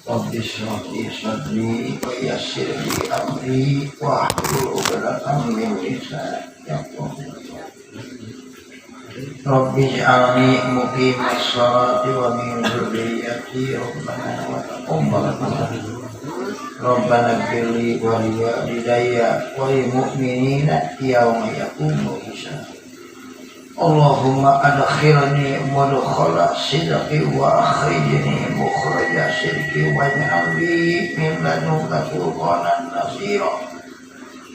Rabbi shrah li sadri wa yassir li amri wahlul 'uqdatam min lisani yafqahu qawli. Rabbi ij'alni muqimas sholati wa min dzurriyyati rabbana wa taqabbal du'a. Rabbana ighfir li wa liwalidayya wa lil mu'minina yauma yaqumul hisab. Allahumma adkhilni mudkhala sidqi wa akhrijni mukhraja sidqi waj'al li min ladunka sultanan nasira.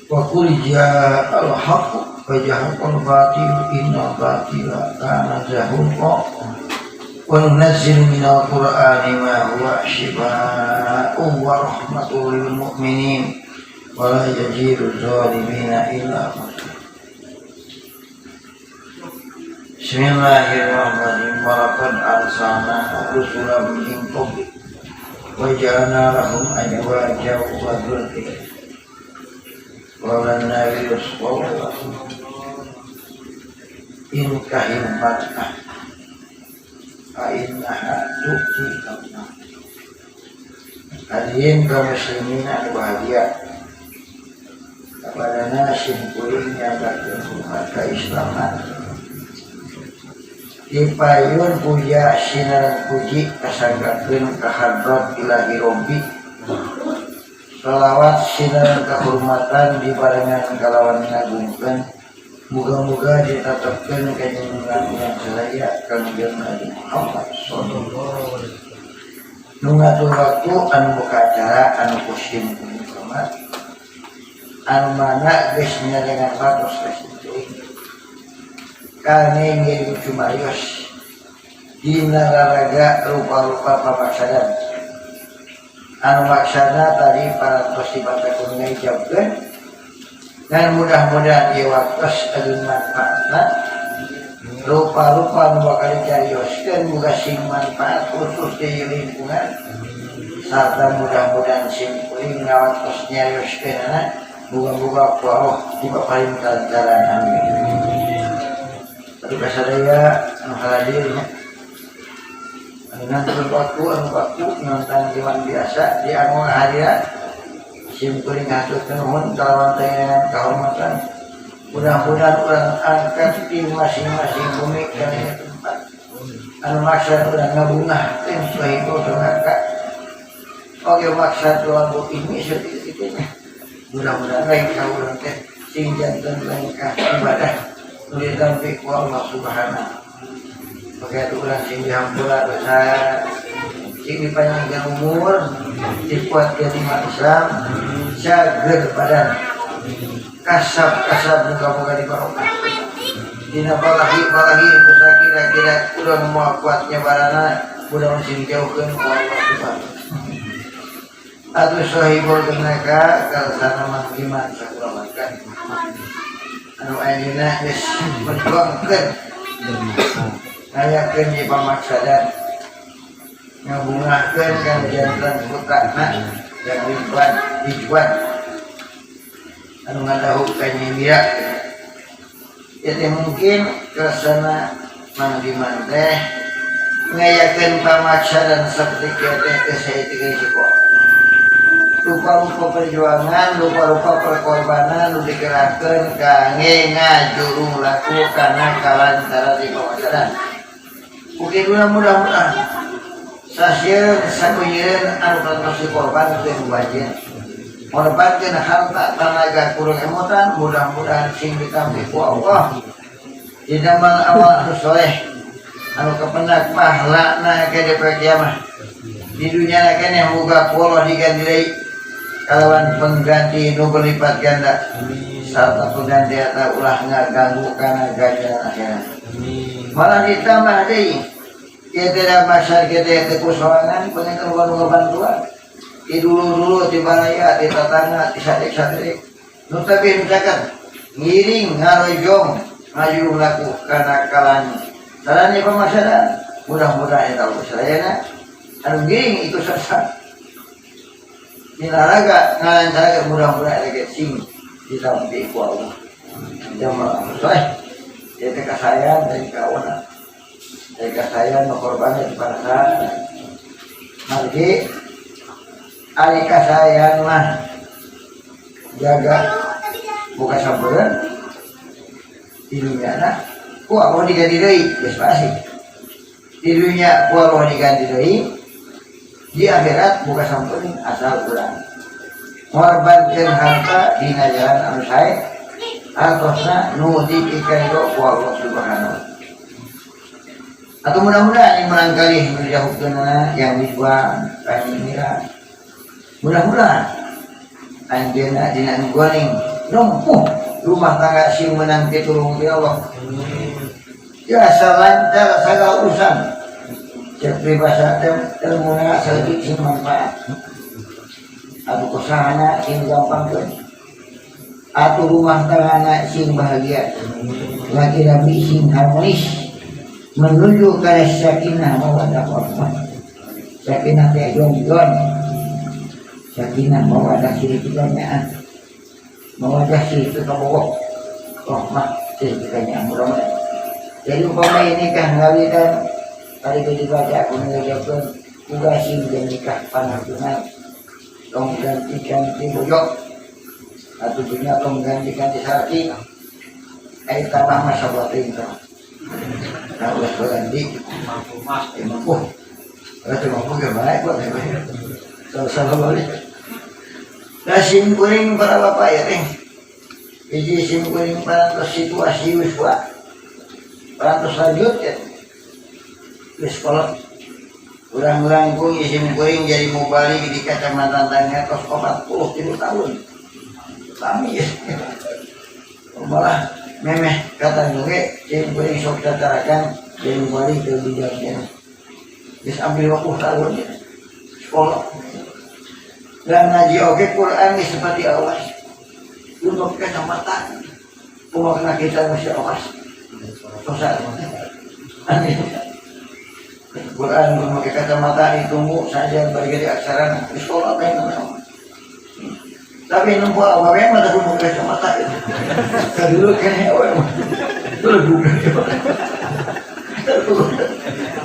Wa qul ja'al haqqu wa jahaqal batil innal batila kana zahuqa. Wa nunazzilu minal qur'ani ma huwa shifaa'un wa rahmatul lil mu'minin wa la yazidu zalimina illa khasara. Bismillahirrahmanirrahim. Wa laqad arsalna rusulan min qablik wa ja'alna lahum azwajan wa dzurriyyah. Qala an-nabiyyu sallallahu alaihi wasallam in kahil mar'ah fa innaha tu'ti Allah. Hadirin kaum muslimin anu bahagia kepada sim kuring nyanggakeun umat keislaman. Dipayun puja sinaran puji kasanggakeun ka hadrat ilahi robbi. Salawat sinaran kahormatan dibarengan kalawan ngagungkeun muga-muga ditetepkeun ka junjungan urang sadaya Kangjeng Nabi Muhammad sallallahu alaihi wasallam. Nu ngatur waktu anu buka acara anu kusim kuring anu mana geus nyarengan watos geus teuing. Kane ngiring cumayos dina raraga rupa-rupa pamaksadan anu maksana tadi parantos dibacakeun ngijabkeun dan mudah-mudahan ieu waktos ageung manfaatna rupa-rupa nu bakal dicarioskeun muga sing manfaat khusus di lingkungan sarta mudah-mudahan sing kuring ngawaktos nyarioskeunana muga-muga ku Allah dipaparin kalancaran, amin. Tapi kasadaya anu hadir nya anu nantun waktu anu waktu nonton dewan biasa di anu hadirat sim kuring ngaturkeun nuhun kalawan tayangan kahormatan. Mudah-mudahan urang angkat di masing-masing bumi kana tempat anu maksad urang ngabungahkeun sahibul neraka. Oke, maksad lagu ini seperti itu nya mudah-mudahan lain ka urang teh sing janten lengkah ibadah nu ditampi ku Allah Subhanahu. Oke, itu urang sing dihampura dosa, sing dipanjangkeun umur, dikuatkeun iman Islam, cager badan, kasab-kasab muga-muga dibarokah. Dina balahi-balahi nu sakira-kira urang moal kuatnya barana, mudah-mudahan sing dijauhkeun ku Allah Subhanahu. Atuh sahibul neraka kalsana manggiman sakulawarga anu ayeuna geus berjuangkeun ngayakeun di pamaksadan ngabungahkeun kana jantan putrana yang Ridwan Ridwan anu ngadahuk ka Nyindira ya teh mungkin kersana Mang Diman teh ngayakeun pamaksadan seperti kieu teh teh saeutik risiko, rupa-rupa perjuangan, rupa-rupa perkorbanan nu dikerahkeun kangge ngajurung laku kana kalancaran di pamasaran. Mungkin mudah-mudahan sasieun sakuyeun anu kantos dikorbankeun wajib. Korbankeun harta tanaga kurang emutan, mudah-mudahan sing ditampi ku Allah. Didamel awal anu soleh, anu kependak pahalana ke di kiamat. Di dunia keneh muga ku Allah diganti deui kalawan pengganti nu berlipat ganda serta pengganti eta ulah ngaganggu kana ganjaran akhirat, malah ditambah deui. Ieu tidak masyarakat teh ku sorangan pengen nu bantuan di dulu-dulu, di baraya, di tetangga, di sadik-sadik nu tapi misalkan ngiring ngarojong ngaju laku kana kalan sarana pemasaran. Mudah-mudahan eta sadayana anu ngiring itu sesat dinaraga ngalancarkeun, mudah-mudahan eta sing ditampi ku Allah jamaah soleh. Ieu teh kasayang dari kawana, dari kasayang nu korbannya di pada saat margi Ari kasaean mah jaga buka sampereun di dunia na ku Allah diganti deui, geus pasti. Di dunia ku Allah diganti deui, di akhirat buka sampereun asal urang ngorbankeun harta dina jalan anu sae, artosna nu dipikeun ku Allah Subhanahu. Atau mudah-mudahan yang murangkalih nu dijauhkeunana yang wiswan mira, mudah-mudahan anjeunna dina anu goreng lumpuh rumah tangga sing menang pitulung ti Allah ya, lancar segala urusan. Cek peribahasa teh, ilmuna saeutik sing manfaat atau kusahana sing gampangkeun atau rumah tanggana sing bahagia, laki rabi sing harmonis menuju ke sakinah mawaddah warahmah. Sakinah teh jongjon, sakinah mawaddah silih pikanyaan, mawaddah silih kabogoh, rahmah silih pikanyaan. Mudah-mudahan jadi umpama ini kah ngawitan tadi dibaca aku ngejawabkan uga sing nikah panartungan, tong ganti-ganti bojok atau dunia, tong ganti-ganti salaki. Ai tambah masa buat itu. Nah, udah ganti Mampu mah. Ya mampu. Kalau cuma mampu gak baik buat salah balik. Nah, sim kuring para bapak ya teh. Hiji sim kuring parantos situasi yuswa. Parantos lanjut ya. Di sekolah urang langkung sim kuring jadi mubalig di Kecamatan Tangga tos 43 tahun. Kami ya. Malah memeh kata gue sim kuring sok cacarakan jadi mubalig ke bidangnya. Geus ambil waktu tahun ya. Sekolah dan ngaji oke Quran ini seperti awas untuk kacamata kumakna kita mesti awas dosa. Aneh. Quran memakai kacamata ditunggu saja bagi aksara di sekolah apa yang namanya, tapi nempo apa yang mata pakai kacamata itu dulu kan ya itu lebih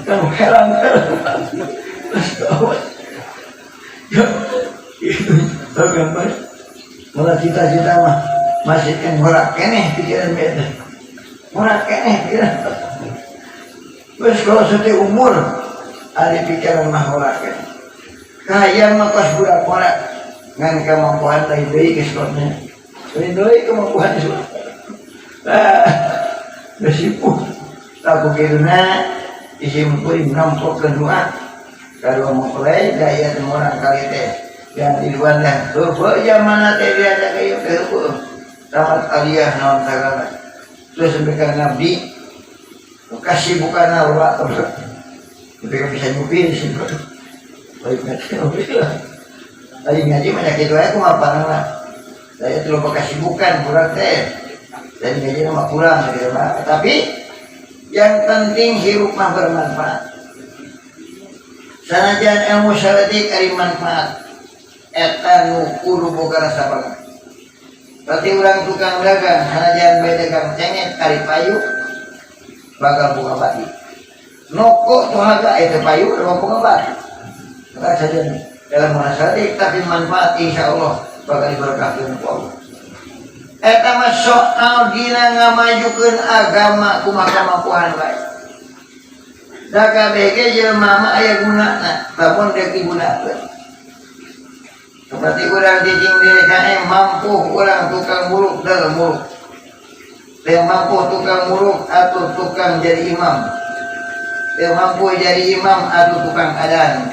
kamu heran. Ya, itu gambar malah cita-cita mah masih kan ngorak keneh pikiran beda, ngorak keneh pikiran. Terus kalau setiap umur ada pikiran mah ngorak keneh, kaya mah pas budak ngorak ngan kemampuan lain deui ke sekolahnya, lain deui kemampuan itu. Ah, besipuh aku kiruna isim kuring nampokeun doa kalau mempelai gaya murangkalih teh yang di luar dah heueuh zaman teh dia ada kayak heueuh tamat aliyah naon sagala, terus sampai ka ngabdi kasih bukan ulah, tapi kan bisa nyupir sih, baik ngaji lah. Tadi ngaji banyak itu aja, aku apa lah, saya terlalu kesibukan kurang teh dan ngaji nama kurang gitu. Tapi yang penting hirup mah bermanfaat. Sanajan ilmu saeutik ari manfaat eta nu kudu boga rasa bangga. Berarti urang tukang dagang sanajan bae dagang cengek ari payu bakal boga bati. Noko tuh harga itu payu bakal boga bati. Maka saja dalam masa tapi manfaat insya Allah bakal diberkahkan ku Allah. Eta mah soal dina ngamajukeun agama kumaha kemampuan bae. Da kabeh ge jelema mah aya gunana, lamun rek digunakeun. Seperti urang cicing di DKM mampu urang tukang muluk dalam muluk. Teu mampu tukang muluk atau tukang jadi imam. Teu mampu jadi imam atau tukang adan.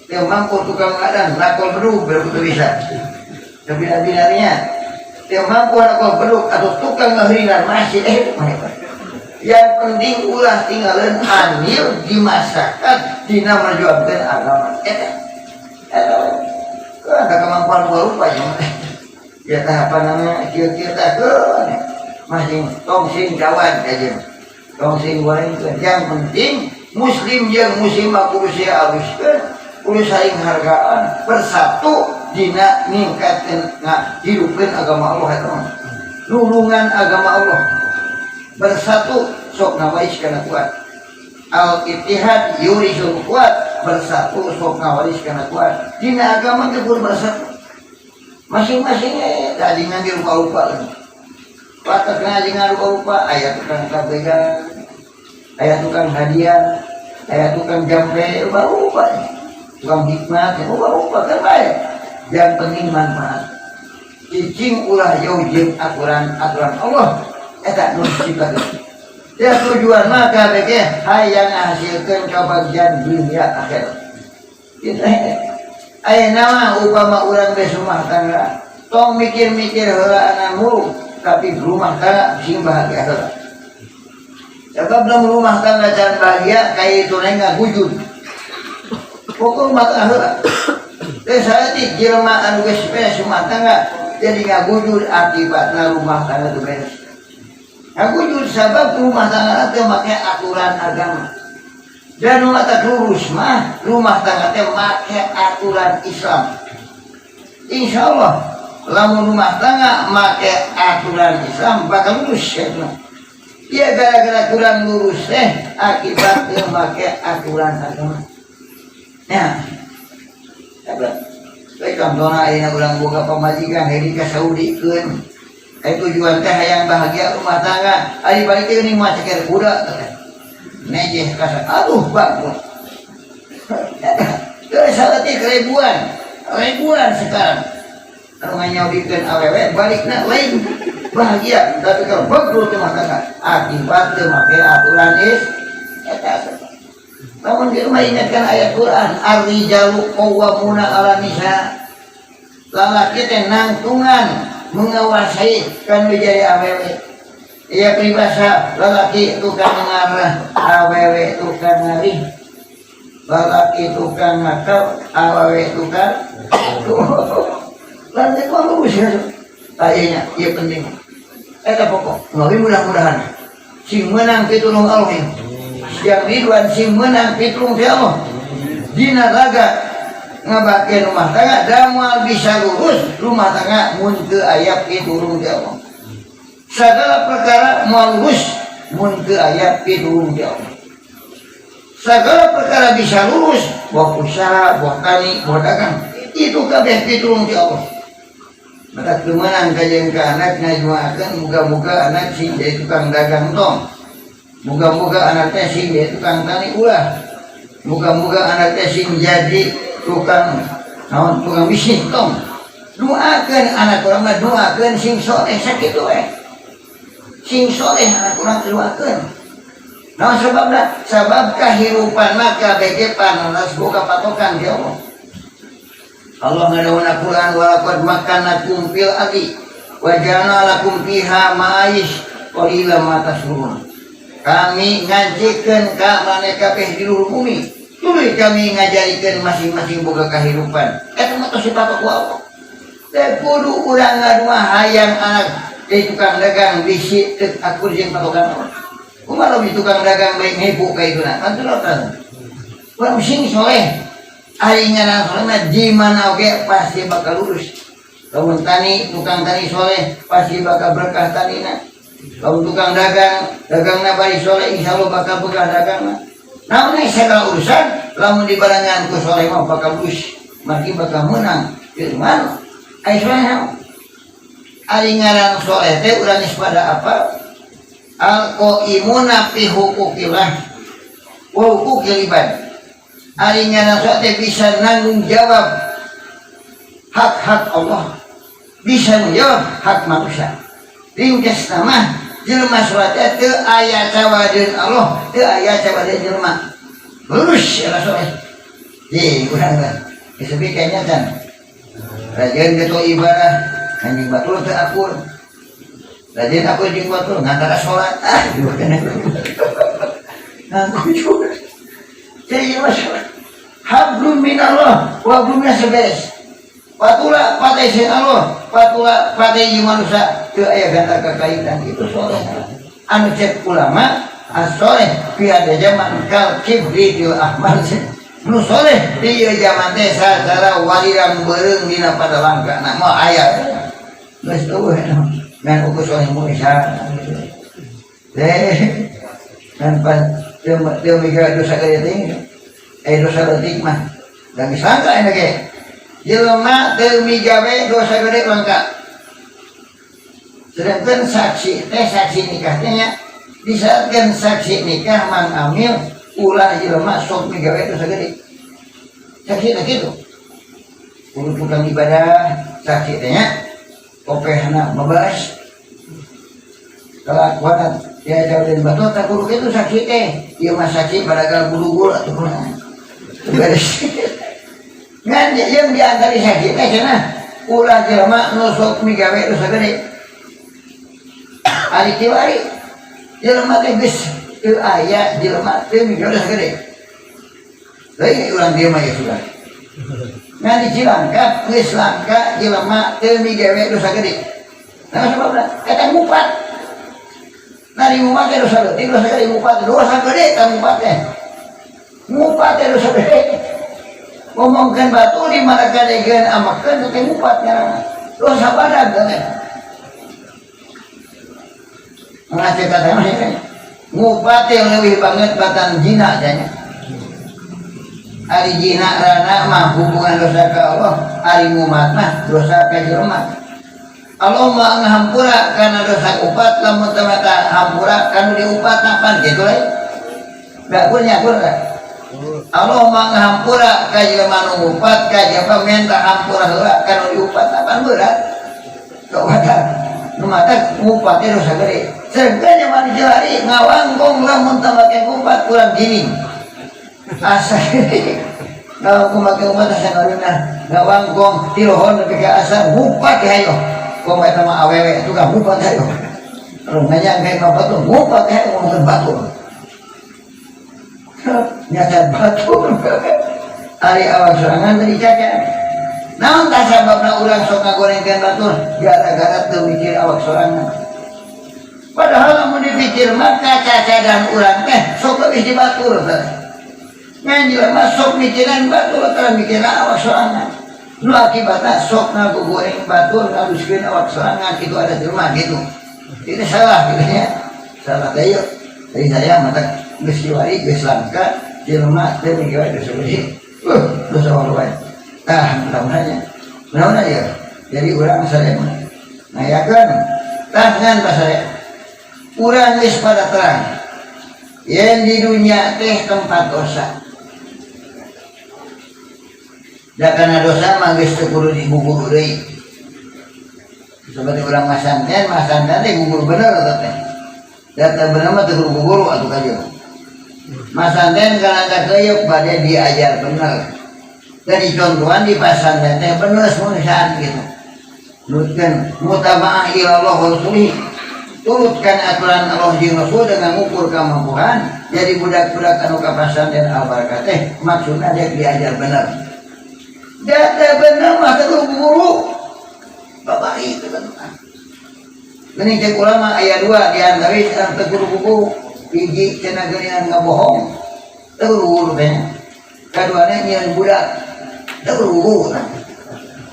Teu mampu tukang adan nakol bedug berkutu bisa. Kebina-binarnya. Teu mampu nakol bedug atau tukang ngehrinan masjid. Yang penting ulah tinggalin andil di masyarakat dina merjuangkan agama. Eta. Eta. Ada kemampuan dua rupanya. Ya tahapan namanya kieu-kieu teh masing tong sing kawan aja. Tong sing goreng. Yang penting muslim jeung muslimah kudu sia aluskeun, kudu saling hargaan, bersatu dina ningkatkeun ngahidupkeun agama Allah eta mah. Nulungan agama Allah. Bersatu sok nawais kana kuat. Al ittihad yurisul kuat. bersatu sok ngawaris kana kuat. Dina agama ge kudu bersatu. Masing-masing dajingan di rupa-rupa lagi. Patak ngajingan rupa-rupa, aya tukang kabegan, aya tukang hadiah, aya tukang jampe, rupa-rupa. Tukang hikmat, rupa-rupa kan baik. Yang penting manfaat. Cicing ulah jauh jeung aturan-aturan Allah eta nu diciptakeun. Ya tujuan mah kabeh hayang ngahasilkeun kabagjaan dunia akhirat. Kita ayeuna mah upama urang geus rumah tangga, tong mikir-mikir heula anak muruk, tapi rumah tangga sing bahagia heula. Sebab lamun rumah tangga can bahagia kaya itu ngagujud. Pokok rumah tangga heula. Teh saeutik jelema anu geus beres rumah tangga jadi ngagujud akibatna rumah tangga teu beres. Ngagujud sabab rumah tangga teh make aturan agama. Dan rumah tangga lurus mah rumah tangga teh make aturan Islam. Insya Allah lamun rumah tangga make aturan Islam bakal lurus ya. Ya gara-gara kurang lurus teh akibat teu make aturan agama. Nah, baik contohna ayeuna urang boga pamajikan heri ka Saudi keun. Aya tujuan teh hayang bahagia rumah tangga. Ari balik teh geuning mah ceker kuda teh. Nejeh kasar. Aduh, Pak. Geus saeutik ribuan. Ribuan sekarang. Anu nganyaudikeun awewe balikna lain bahagia, tapi kalau betul rumah tangga akibat teu make aturan is eta. Namun di rumah ingatkan ayat Quran, ar-rijalu qawwamuna 'ala nisa. Lalaki teh nangtungan menguasai kan menjadi awewe. Iya peribahasa lalaki tukang ngarah, awewe tukang ngarih. Lalaki tukang ngakal, awewe tukang. Lantai kok lurus ya. Kayaknya, iya penting. Eta pokok. Ngawi mudah-mudahan sing menang pitulung Allah ya. Siang Ridwan sing menang pitulung ti Allah. Dina raga ngabakeun rumah tangga da moal bisa lurus rumah tangga mun teu aya pitulung ti Allah. Segala perkara moal lurus mun teu aya pitulung ti Allah. Segala perkara bisa lurus, buah usaha, buah tani, buah dagang, itu kabeh pitulung ti Allah. Maka kemenang kajian ke anak ngajuakeun muga-muga anak sing jadi tukang dagang tong. Muga-muga anak teh sing jadi tukang tani ulah. Muga-muga anak teh sing jadi tukang naon tukang bisnis tong. Doakeun anak urang mah doakeun sing soleh sakitu we. Sing soleh anak urang doakeun. Naon sebabna? Sabab kahirupan mah kabeh pananas boga patokan di Allah. Allah ngadawuhna Quran walaqad makkannakum fil ardi wa ja'alna lakum fiha ma'aish qalilan ma tashkurun. Kami ngajikeun ka maneh kabeh di luhur bumi. Tuluy kami ngajarikeun masing-masing boga kahirupan. Eta mah tos dipatok ku Allah. Teh kudu urang ngadua hayang anak di tukang dagang bisi teu akur jeung patokan Allah. Kumaha lebih tukang dagang baik ngebu ka ituna? Kan teu urang sing soleh. Ari ngaran soleh mah di mana oge pasti bakal lurus. Lamun tani, tukang tani soleh pasti bakal berkah tanina. Lamun tukang dagang, dagangna bari soleh insyaallah bakal berkah dagangna. Namun segala urusan lamun dibarengan ku soleh mah bakal lurus, makin bakal menang. Firman, ai soleh naon? Ari ngaran soleh teh urang geus pada apa? Al-qaimuna fi huquqillah wa huquqil ibad. Ari ngaran soleh teh bisa nanggung jawab hak-hak Allah, bisa menjawab hak manusia. Ringkes nama jelema soleh teh teu aya cawadeun Allah, teu aya cawadeun jelema. Lurus ya soleh. Ji, urang lah. Geus sepi kayaknya can. Rajin gitu ibadah, anjing batur teu akur. Rajin aku jeung batur ngantara salat. Ah, bukan. Ngaku juga. Jadi masalah. Hablum minallah wa hablum minas beres. Patula patai sing Allah, patula patai jeung manusia teu aya ganta kakaitan itu soleh. Anu cek ulama as-soleh fi ada zaman kal kibritil ahmar. Nu soleh di ieu zaman teh sacara walirang beureung dina pada langka. Nah, moal aya. Geus eueuh ngan ukur soleh mun isa. Teh ngan pan teu mikir dosa gede teh. Dosa leutik mah da geus langka aya ge. Jelema teu migawe dosa gede langka. Sedangkan saksi teh, saksi nikah teh nya, disaatkan saksi nikah Mang Amil ulah jelema sok migawe dosa gede. Saksi teh kitu. Kudu tukang ibadah saksi teh nya, kopehna mabas kelakuan ya jauh dari batu tak kudu kitu saksi teh. Ieu mah saksi baragal gulugul atuh kumaha. Beres. Ngan yang diantari saksi teh cenah ulah jelema nu sok migawe dosa gede. Ari kiwari jelema teh geus teu aya jelema teu migawe dosa gede. Lain urang dieu mah ya sudah. Ngan di Cilangkap geus langka jelema teu migawe dosa gede. Nah, sebabna eta ngupat. Nah, di ngupat teh dosa leutik, dosa gede ngupat, dosa gede eta ngupat teh. Ngupat teh dosa gede. Ngomongkeun batu di mana kadegeun amakeun teh ngupat ngaranna. Dosa badag teh. Ngacek kata mah ya. Ngupat teh leuwih banget batan zina nya. Ari zina rana mah hubungan dosa ka Allah, ari ngumat mah dosa ka jelema. Allah mah ngahampura karena dosa upat, lamun teu mata hampura kanu diupat pan kitu lain. Gak nyakur gak? Allah mah ngahampura ka jelema nu ngupat, ka jelema minta hampura heula kanu diupat pan berat. Kawada nu mata ngupat teh dosa gede. Sedengkeun nyaman dilari ngawangkong lamun teu make ngupat kurang gini. Asa ngawangkong make ngupat asa ngareunah ngawangkong tilohon nepi ka asa ngupat hayo. Komo eta mah awewe tukang ngupat hayo. Terus nanya kayak bapak tuh ngupat hayo ngomongkeun batu. Nyacat batu. Ari awak sorangan tadi cacat. Naon tah sababna urang sok ngagorengkeun batur? Gara-gara teu mikir awak sorangan. Padahal lamun dipikir mah kacacadan urang teh sok leuwih di batur teh. Ngan jelema sok mikiran batur teh mikiran awak sorangan. Nu akibatna sok ngagoreng batur ngaluskeun awak sorangan itu ada jelema gitu. Ini salah gitu nya. Salah teh yuk. Jadi saya mata geus kiwari geus langka jelema teh mikir dosa gede. Dosa wae. Tah, mudah-mudahan mudah-mudahan ya. Jadi urang saya ngayakeun tah ngan saya. Urang geus pada terang. Yen di dunia teh tempat dosa. Da kana dosa mah geus teu kudu digugur deui. Seperti urang masanten, masanten teh gugur bener atuh teh. Da teu bener mah teu kudu gugur atuh kajeun. Masanten kana teh keuyeup bade diajar bener. Dari contohan di pasantren teh bener semua gitu. Nurutkeun mutabaah ila Allah wa rasulih. Turutkan aturan Allah jeung Rasul dengan ngukur kemampuan. Jadi budak-budak anu ka pasantren Al Barakah teh maksudna dia diajar bener. Data bener mah teu guru. Bapak itu kan. Geuning cek ulama aya dua di antara anu teu kudu guru. Hiji cenah geuningan ngabohong. Teu kudu guru teh. Kaduana nyieun budak. Teu kudu guru.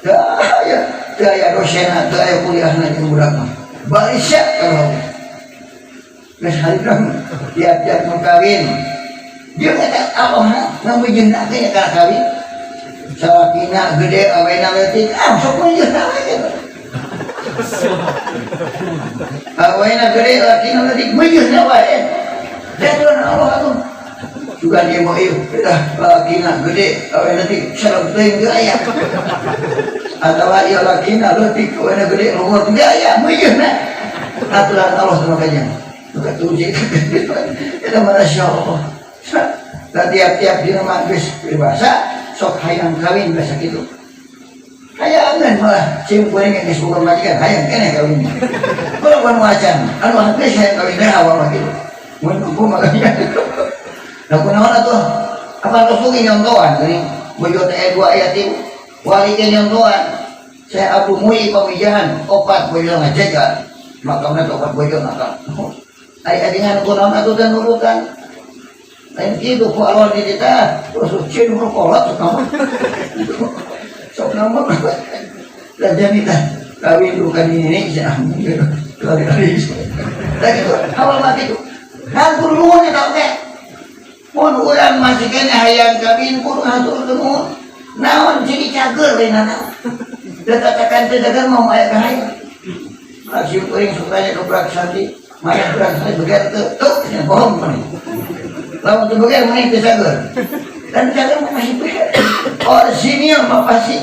Teu aya, teu aya dosenna, teu aya kuliahna jeung budak mah. Barisya kalau geus haridang tiap-tiap mau kawin. Dia kata Allah ngamejeunna teh kana kawin. Salakina gede awena leutik, ah sok meunjeunna we gitu. Awena gede lakina leutik meunjeunna wae. Jatuhan Allah atuh. Juga dia mau ieu, dah lakina gede awena leutik sareng teuing teu aya. Atawa ieu lakina leutik awena gede longor teu aya meunjeunna. Aturan Allah sama kanya. Bukan tuji. Itu Masya Allah. Dan tiap-tiap dina mah geus dewasa sok hayang kawin biasa gitu. Hayangan malah sim kuring geus boga majikan hayang keneh kawin. Kalau bukan macan, anu geus hayang kawin teh awal mah gitu. Mun aku makanya. Nah kunaon atuh? Apa Rasul ge nyontohan geuning bojo teh dua yatim wali ge nyontohan. Saya Abu Mui pamijahan opat bojo ngajaga. Makamna opat bojo nakal. Ai adingan kunaon atuh teh nurutan. Lain kitu ku Allah di kita terus cin kolot sok nama. Sok nama. Dan jadi tah kawin bukan ini cenah. Lari-lari. Tah gitu, awal mati itu. Ngan kudu nuhun eta oge. Mun urang masih keneh hayang kawin kudu hatur nuhun. Naon ciri cager lain naon. Da tatakan teu cager mau aya kahayang. Sim kuring sukanya ke budak santri, maya budak santri beger teu, tuh cenah bohong maneh. Lamun teu beger maneh teu cager. Dan cager mah masih beger. Orisinil mah pasti.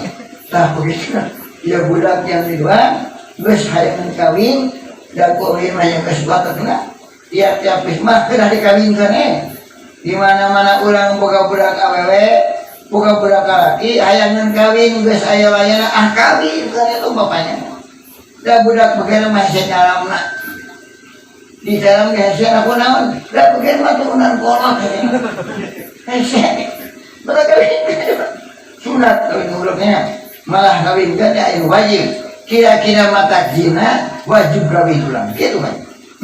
Tah begitu. Ya budak yang di luar geus hayang kawin dan ku mah yang geus batekna tiap-tiap mah kedah dikawinkeun eh. Di mana-mana urang boga budak awewe, boga budak laki hayang kawin geus aya layana ah kawin kan itu bapaknya. Da budak beger mah hese nyalamna. Di dalam hese aku naon? Da beger mah turunan kolot hese. Budak kawin sunat kawin budaknya. Malah kawin kan ya wajib. Kira-kira mata zina wajib kawin ulang gitu kan.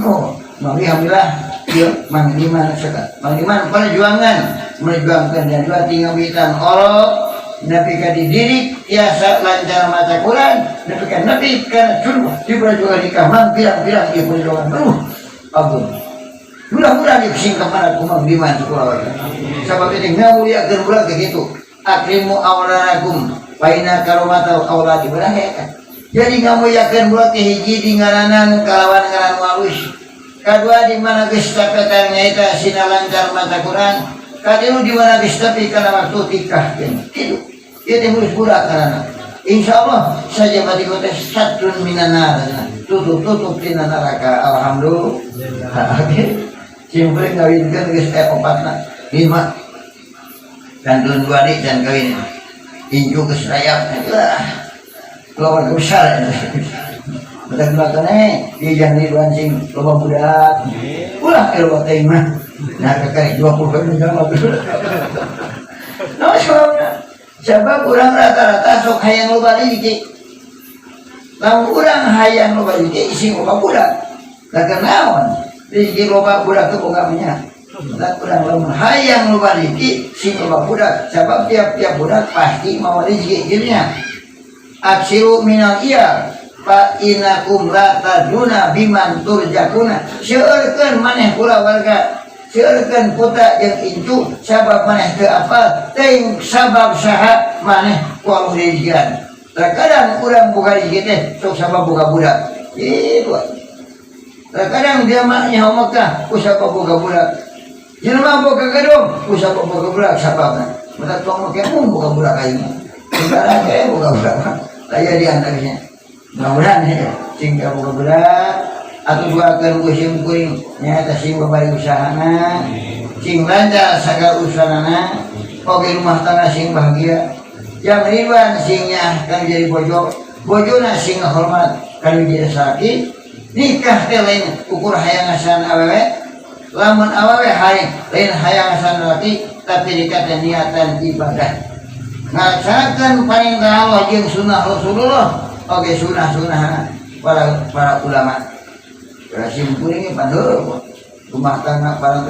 Oh, alhamdulillah ya Mang Diman sekat. Mang Diman perjuangan memperjuangkan dan dua tinggal witan Allah Nabi ka dididik tiasa lancar maca Quran Nabi ka nabi kana suruh diperjuangan nikah mang pirang-pirang ieu perjuangan aduh agung mudah-mudahan disingkap mana ku Mang Diman sekolah sabab itu ngamuliakeun urang kayak gitu akrimu awladakum fa inna karomatal auladi kan. Jadi ngamuliakeun urang teh hiji di ngaranan kalawan ngaran alus, kadua di mana geus tapetan nyaeta sina lancar maca Quran, katilu di mana geus tepi kana waktu tikahkeun kitu. Ieu teh mulus budak karana insyaallah saja mati teh satun minan nar, tutup-tutup tina neraka. Alhamdulillah. Sim kuring ngawinkeun geus aya opatna lima kantun dua di dan kawin incu geus rayap lah keluarga besar. Betul belakang eh, dia jangan di sing loba budak. Ulah ke loba teh mah. Nah, kakak 20 kali sama. Nah, sebabna sebab urang rata-rata sok hayang loba rezeki. Lamun urang hayang loba rezeki sing loba budak. Da naon? Rezeki loba budak teu boga nya. Dan urang lamun hayang loba rezeki sing loba budak. Sebab tiap-tiap budak pasti mau rezeki jadinya. Aksiru minal iyal fa innakum la tadruna biman turjakuna. Seueurkeun maneh kulawarga, seueurkeun putra jeung incu, sabab maneh teu apal teuing sabab saha maneh ku Allah rezekian. Terkadang urang boga rezeki teh sok sabab boga budak itu. Terkadang dia mah nyaho Mekah ku sabab boga budak, jelema boga gedung ku sabab boga budak. Sababna mata tong make mung boga budak aing saudara ge boga budak aya di antaranya. Mudah-mudahan ya sing boga budak atau doakeun ku sim kuring nyaeta sing babari usahana sing lancar sagala usahana, oge rumah tangga sing bahagia, yang Ridwan sing nyaah kan jadi bojo, bojona sing hormat kan jadi salaki. Nikah teh lain ukur hayang ngasan awewe, lamun awewe hayang lain hayang ngasan laki, tapi nikah teh niatan ibadah ngalaksanakeun perintah Allah jeung sunnah Rasulullah oge sunnah-sunnah para para ulama. Sim kuring pandu rumah tangga para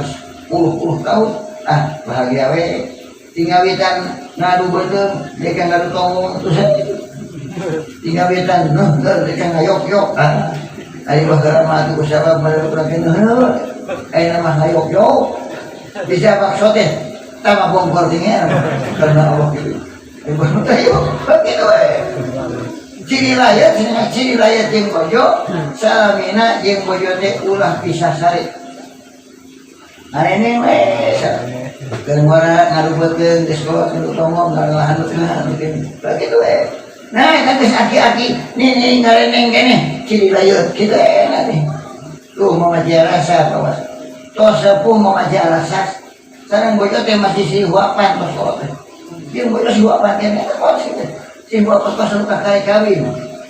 puluh-puluh tahun ah bahagia we tinggal witan ngadu beuteung mereka ngadu tongong terus tinggal witan nuh mereka ngayok-yok ah ayo baheula mah atuh sabab mereka urang heuh ayeuna mah ngayok-yok bisa bakso teh tambah bongkor tinggal karena Allah gitu. Ayo begitu we ciri layat ciri layat jeung bojo salamina jeung bojo teh ulah pisah sari. Hari ini we keur ngora ngarubeutkeun geus kolot nu tongong ngalahanutna begitu we. Nah, eta geus aki-aki nih nih ngareneng keneh ciri layut kitu enak nih. Tuh mama rasa kawas. Tos sepuh mama rasa. Sareng bojo teh masih si huapan tos kolot teh. Jeung bojo si huapan keneh kos kitu. Si huapan tos nu kakak kawin.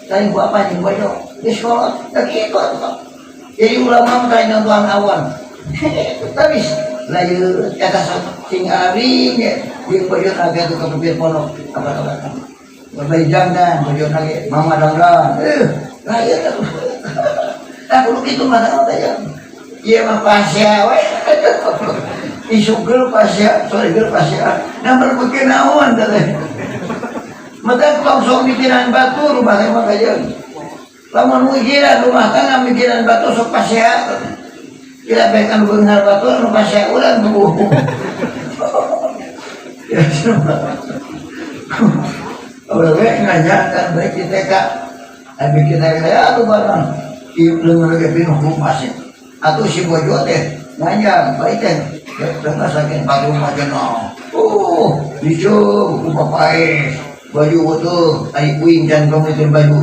Sareng huapan jeung bojo geus kolot teh kitu atuh. Jadi ulama mah nyontohan awan. Tapi layu eta sing aring jeung bojo naga tuh ka pipir pondok apa-apa. Babai dangdan, bojo nage mama dangdan. Layu atuh. Tah kudu kitu mah teh ya. Ieu mah pasea we. Isuk geul pasea, sore geul pasea. Nah berpikir naon teh. Mata langsung mikiran batu rumah teh mah kajeun. Lamun mikiran rumah tangga mikiran batu sok pasea. Kira baik anu beunghar batur nu pasea urang tuh. Ya semua. Awewe nanya kan baik di TK. Abi kita kaya atuh barang. Ieu leungeun ge pinuh ku pasir. Atuh si bojo teh nanya baik teh. Tengah saking batu majena. Oh, dicu ku bapae. Baju utuh, ai uing dan kamu baju.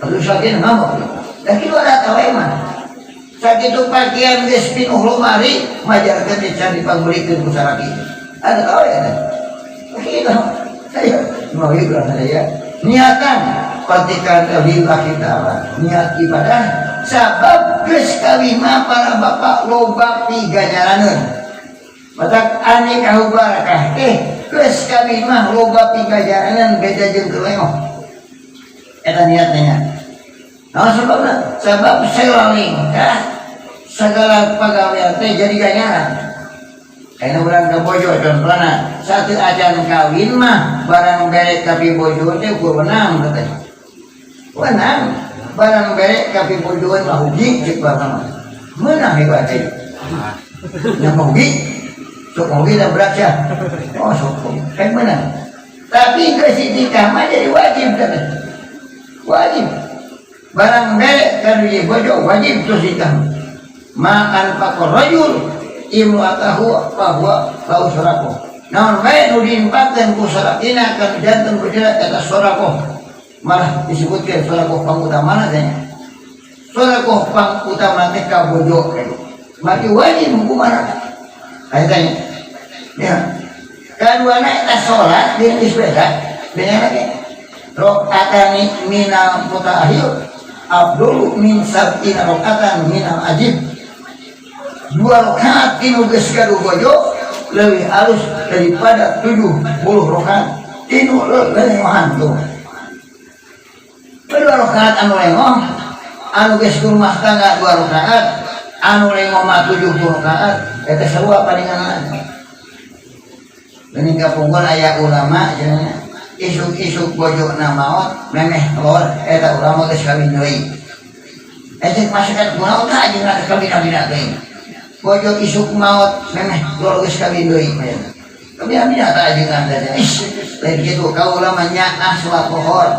Atuh saking ngamuk. Da kitu ada tawe mah. Sakitu pakaian geus pinuh lemari, majarkeun di can dipangmeulikeun ku salaki. Ada tahu ya? Gitu. Saya mau ikhlas saya. Niatan patikan lillahi ta'ala. Niat ibadah sabab geus kawin mah para bapak loba pigajaraneun. Matak an-nikahu barakah teh geus kawin mah loba pigajaraneun beda jeung keur lengoh. Eta niatnya. Nah, sebabna sabab selalingkah segala pagawean teh jadi ganjaran. Ayeuna urang ka bojo contohna satu acan kawin mah barang bere ka pibojo teh ukur wenang teh. Wenang barang bere ka pibojoan mah hugi cek bapak mah. Meunang hebat teh. Nya hugi. Sok hugi dan berat ya. Oh sok kayak meunang. Tapi geus nikah mah jadi wajib teh. Wajib. Barang bere ka bojo wajib terus nikah. Ma anfaqar rajul imra'atahu fa huwa lahu shadaqah. Naon bae nu diinfakkeun ku salakina kana janten bojona eta sedekah. Malah disebutkeun sedekah pangutamana teh. Sedekah pangutama teh ka bojo. Maka wajib hukumanna. Aya tanya. Ya. Kaduana eta salat di geus beda. Beda lagi. Rakaatani minal mutaakhir afdalu min sab'ina rakaatan minal ajib. 2 rakaat tinu geus gaduh bojo leuwih alus daripada 70 rakaat tinu lengohan tuh. 2 rakaat anu lengoh anu geus rumah tangga 2 rakaat anu lengoh mah 70 rakaat eta sarua palingan. Geuning kapungkur aya ulama cenah isuk-isuk bojona maot memeh keluar eta ulama geus kawin deui. Eta masyarakat kunaon tah jeung kawin-kawin deui. Bojo isuk maot memeh keluar geus kawin deui. Kawin-kawin tah jeung teh. Ih, lain kitu kaula mah nyaah salat lohor.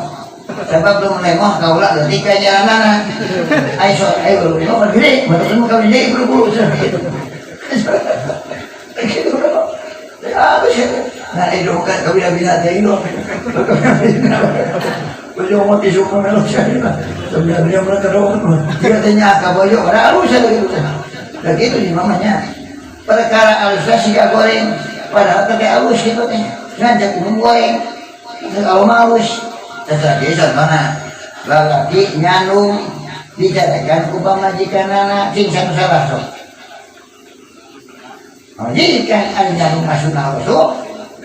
Sebab belum lengoh kaula leutik ka jalanana. Ai so ai belum lengoh berdiri, baru kawin deui buru-buru cenah kitu. Kitu. Apa sih? Nah, itu kan kawin-kawin teh itu. Bojo mau isuk mah melok sia. Kawin-kawin mereka doang. Dia teh nyaah ka bojo pada alus gitu. Nah gitu sih mamanya. Perkara alusnya siga goreng, padahal teh alus gitu teh. Ngajak umum goreng. Kalau mah alus, tetapi contohna lalaki nyandung dicarekan ku pamajikanana cing satu salah sok. Pamajikan ari nyandung mah sunah rasul,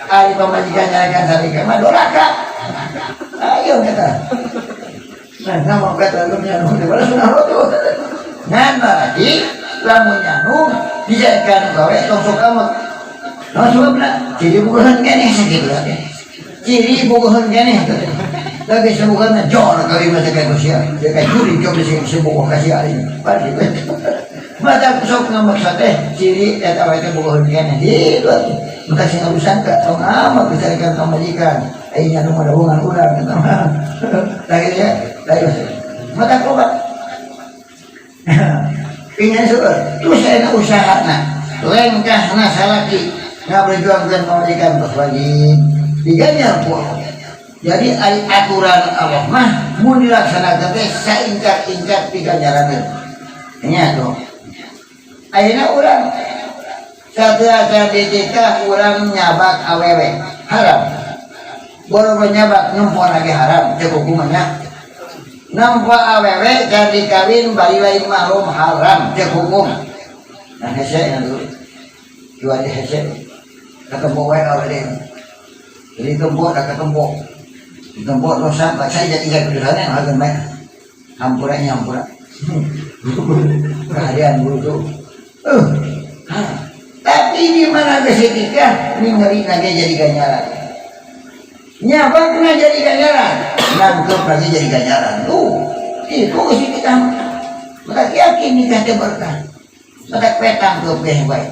ari pamajikan nyarekan sarika mah doraka. Ayo kata. Nah, nama kata lu nyandung teh sunah rasul. Ngan lagi lamun nyandung dijadikan gawe tong sok amat. Nah sebabna ciri bogohan keneh sakitu teh. Ciri bogohan keneh teh. Lagi sebukan jor kali masa kayak sia. Dia kayak juri coba sih sebuah kasih ari. Pasti. Mata sok ngamaksa teh ciri eta wae teh bogohan keneh. Gitu atuh. Maka sing alusan ka tong amat dicarikan pamajikan. Ai nyandung mah hubungan urang eta mah. Lagi ya, lagi. Mata kobat. Pingin seueur. Terus saya usaha na lengkah na salaki ngaberjuangkeun pamajikan terus wajib diganjar ku Allah. Jadi ari aturan Allah mah mun dilaksanakeun teh saingkat-ingkat piganjaraneun. Nya tuh. Ayeuna urang sateuacan ditikah urang nyabak awewe haram. Boro nyabak nempo lagi haram cek hukumannya. Nempo awewe can dikawin bari lain mahrum haram cek hukum. Nah hese nya dulu. Jual di hese. Ketemu wae awewe. Jadi tempo dah ketemu. Tempo dosa saya jadi ingat dosanya harga baik. Hampuranya hampura. Kehadian guru tuh. Tapi di mana kesetika ningali lagi jadi ganjaran. Nyabakna jadi ganjaran, nangkep lagi jadi ganjaran. Tuh, itu kesetika. Maka yakin nikah teh berkah. Matak petang keupeh bae.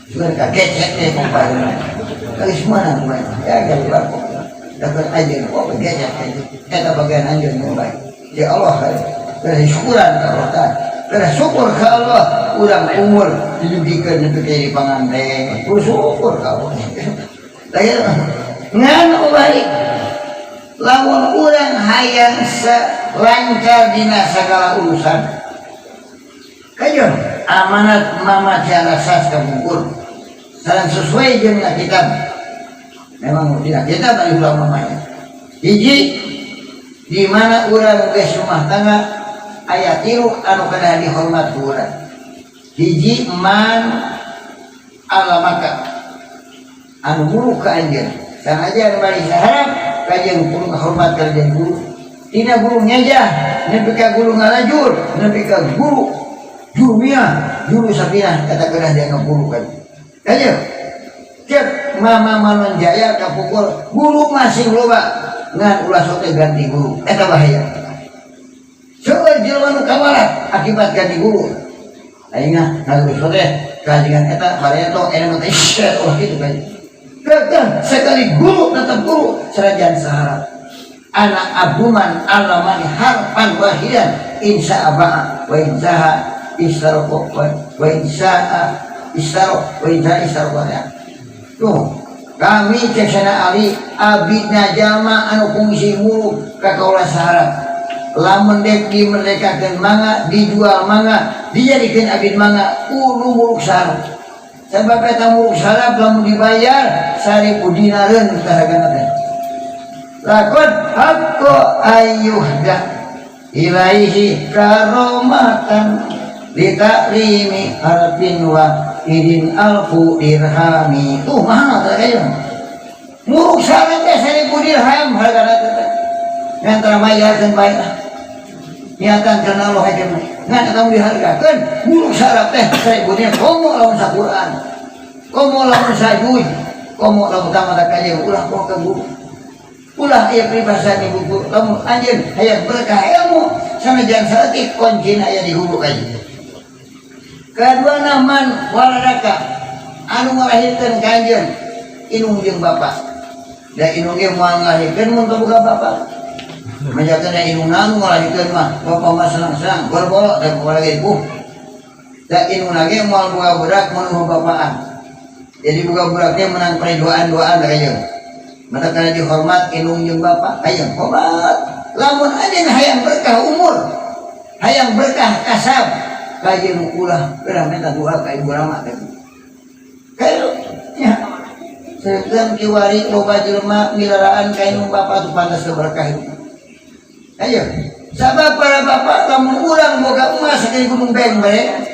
Sugan kagecek teh kumpulna. Geus meunang bae. Ya jadi bapak. Dapat anjeun kok gecek eta bagian anjeun nu bae. Ya Allah, keur syukuran ka Allah tah. Keur syukur ka Allah urang umur didugikeun nepi ka jadi panganten. Kudu syukur ka Allah. Lain ngan balik lamun urang hayang lancar dina segala urusan. Kajeun amanat mama tiada sas kapungkur. Sareng sesuai jeung kitab. Memang dina kitab ari ulama mamanya. Hiji di mana urang geus rumah tangga aya tilu anu kedah dihormat ku urang. Hiji man alamaka anu guru ka anjeun. Sanajan bari saharap kajeun kudu ngahormat ka guru. Tina guru ngejah nepi ka guru ngalajur nepi ka guru jurmiah juru safinah kata kedah dianggap guru kan. Kajeun cek mama Manon Jaya kapukul guru masih loba ngan ulah sote ganti guru eta bahaya. Seueur jelema nu kawarat akibat ganti guru. Aing mah ngaguru sote kajian eta bareto eta mah teh ulah kitu kan. Kekeh sekali guru tetap guru serajan saharap. Anak abuman alamani harfan wahidan insya aba'a wa insaha istaroko wa insa'a istarok wa insaha istaroko ya. Tuh, kami cesana Ali abidna jalma anu kungsi muruk ka kaula saharap. Lamun dek dimerdekakeun mangga, dijual mangga, dijadikeun abid mangga, kudu muruk saharap. Sebab eta muruk saharap lamun dibayar 1000 dinareun hargana teh. Lakon haqqo ayyuhda ilaihi karomatan litaklimi harfin wa idin alfu dirhami. Tuh mahal teh kayu. Muruk saharap teh 1000 dirham hargana teh. Ngan tara mayarkeun bae lah. Niatan karena Allah aja mah. Ngan eta dihargakeun muruk saharap teh 1000 dirham komo lamun saquran. Komo lamun sajuz, komo lamun tamat kaje ulah poho ka guru. Ulah aya peribahasa di buku lamun anjeun hayang berkah ilmu sanajan saeutik kuncina aya di guru kaje. Kadua man waladaka anu ngalahirkeun ka anjeun indung jeung bapa. Da indung ge moal ngalahirkeun mun teu boga bapa. Majakeun da indungna anu ngalahirkeun mah bapa mah senang-senang borbolo da boga lagi ibu. Da indungna ge moal boga budak mun eueuh bapaan. Jadi boga budak teh menang peridoan-doaan da kajeun. Mata kana dihormat indung jeung bapa hayang hormat. Lamun anjeun hayang berkah umur, hayang berkah kasab, kajeun ulah geura minta doa ka ibu rama teh. Kayo nya. Sedengkeun kiwari loba jelema milaraan ka indung bapa tu pantas berkah itu. Ayo, sabab para bapak lamun urang boga emas ka gunung Beng-Breng.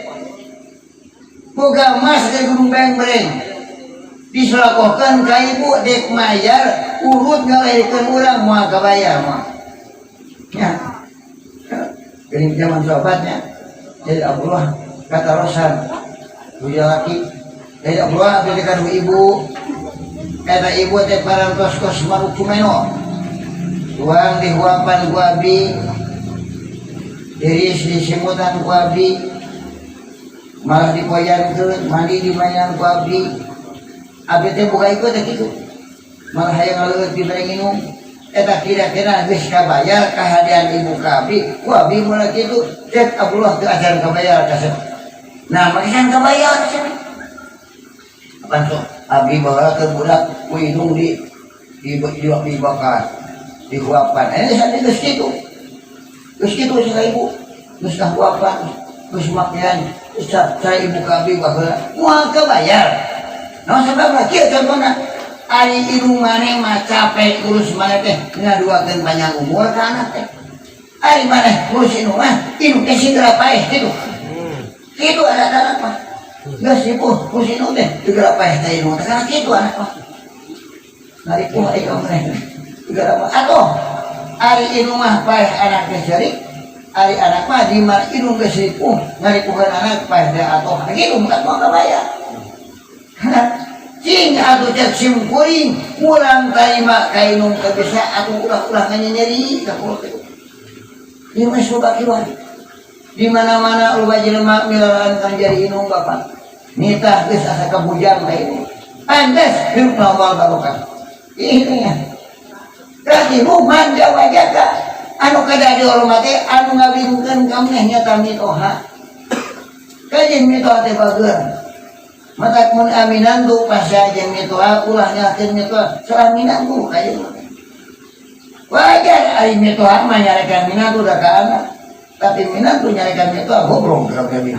Boga emas ka gunung Beng-Breng. Diselakohkan ka ibu dek mayar urut ngalahirkeun urang moal kabayar moal. Ya. Geuning zaman sahabatnya. Jadi Abdullah kata Rosan punya laki. Jadi Abdullah belikan ibu. Eta ibu teh parantos kos maruk cumeno. Tuang dihuapan ku abdi. Diris disimutan ku abdi. Malah dipoyankeun, mandi dimayan ku abdi. Abdi teh buka ikut teh kitu. Malah hayang ngaleueut dibere nginum. Eta kira-kira geus kabayar kahadean ibu ka abdi, ku abdi moal kitu. Cek Abdullah teu acan kabayar kasep. Nah, makisan kabayar cenah. Apaan sok abdi bawa ke budak ku indung di dibakar, dihuapan. Sani geus kitu. Geus kitu cenah ibu. Geus kahuapan, geus makian, geus saya ibu ka abdi baheula. Moal kabayar. Nah, sebabna kieu contohna. Ari indung maneh mah capek urus maneh teh ngaduakeun panjang umur ka anak teh. Ari maneh ngurus indung mah, indung teh segera paeh kitu. Kitu ada anak mah. Geus ibu ngurus indung teh segera paeh teh indung teh kana kitu anak mah. Ngaripuh ai ka maneh. Segera paeh. Atuh ari indung mah paeh anak teh ceurik, ari anak mah di mana indung geus ripuh ngaripuhan anak paeh teh atuh. Kitu bukan moal kabayar. Cing atuh cek sim kuring urang tarima ka indung teu bisa atuh ulah-ulah nganyeri ka kulo kitu. Ieu mah soba kiwari. Di mana-mana loba jelema milaran kan jadi indung bapa. Nitah geus asa kabujang ka ini. Pantes hirup moal barokah. Ini ya. Katilu man zawwajaka anu kada dihormati anu ngawinkeun ka maneh nyata mitoha. Kajeun mitoha teh bager. Matak mun minantu pasea jeung mitoha ulah nyalahkeun mitoha, salah minantu kajeun. Wajar ari mitoha mah nyarekan minantu da ka anak. Tapi minantu nyarekan mitoha goblok kabeh.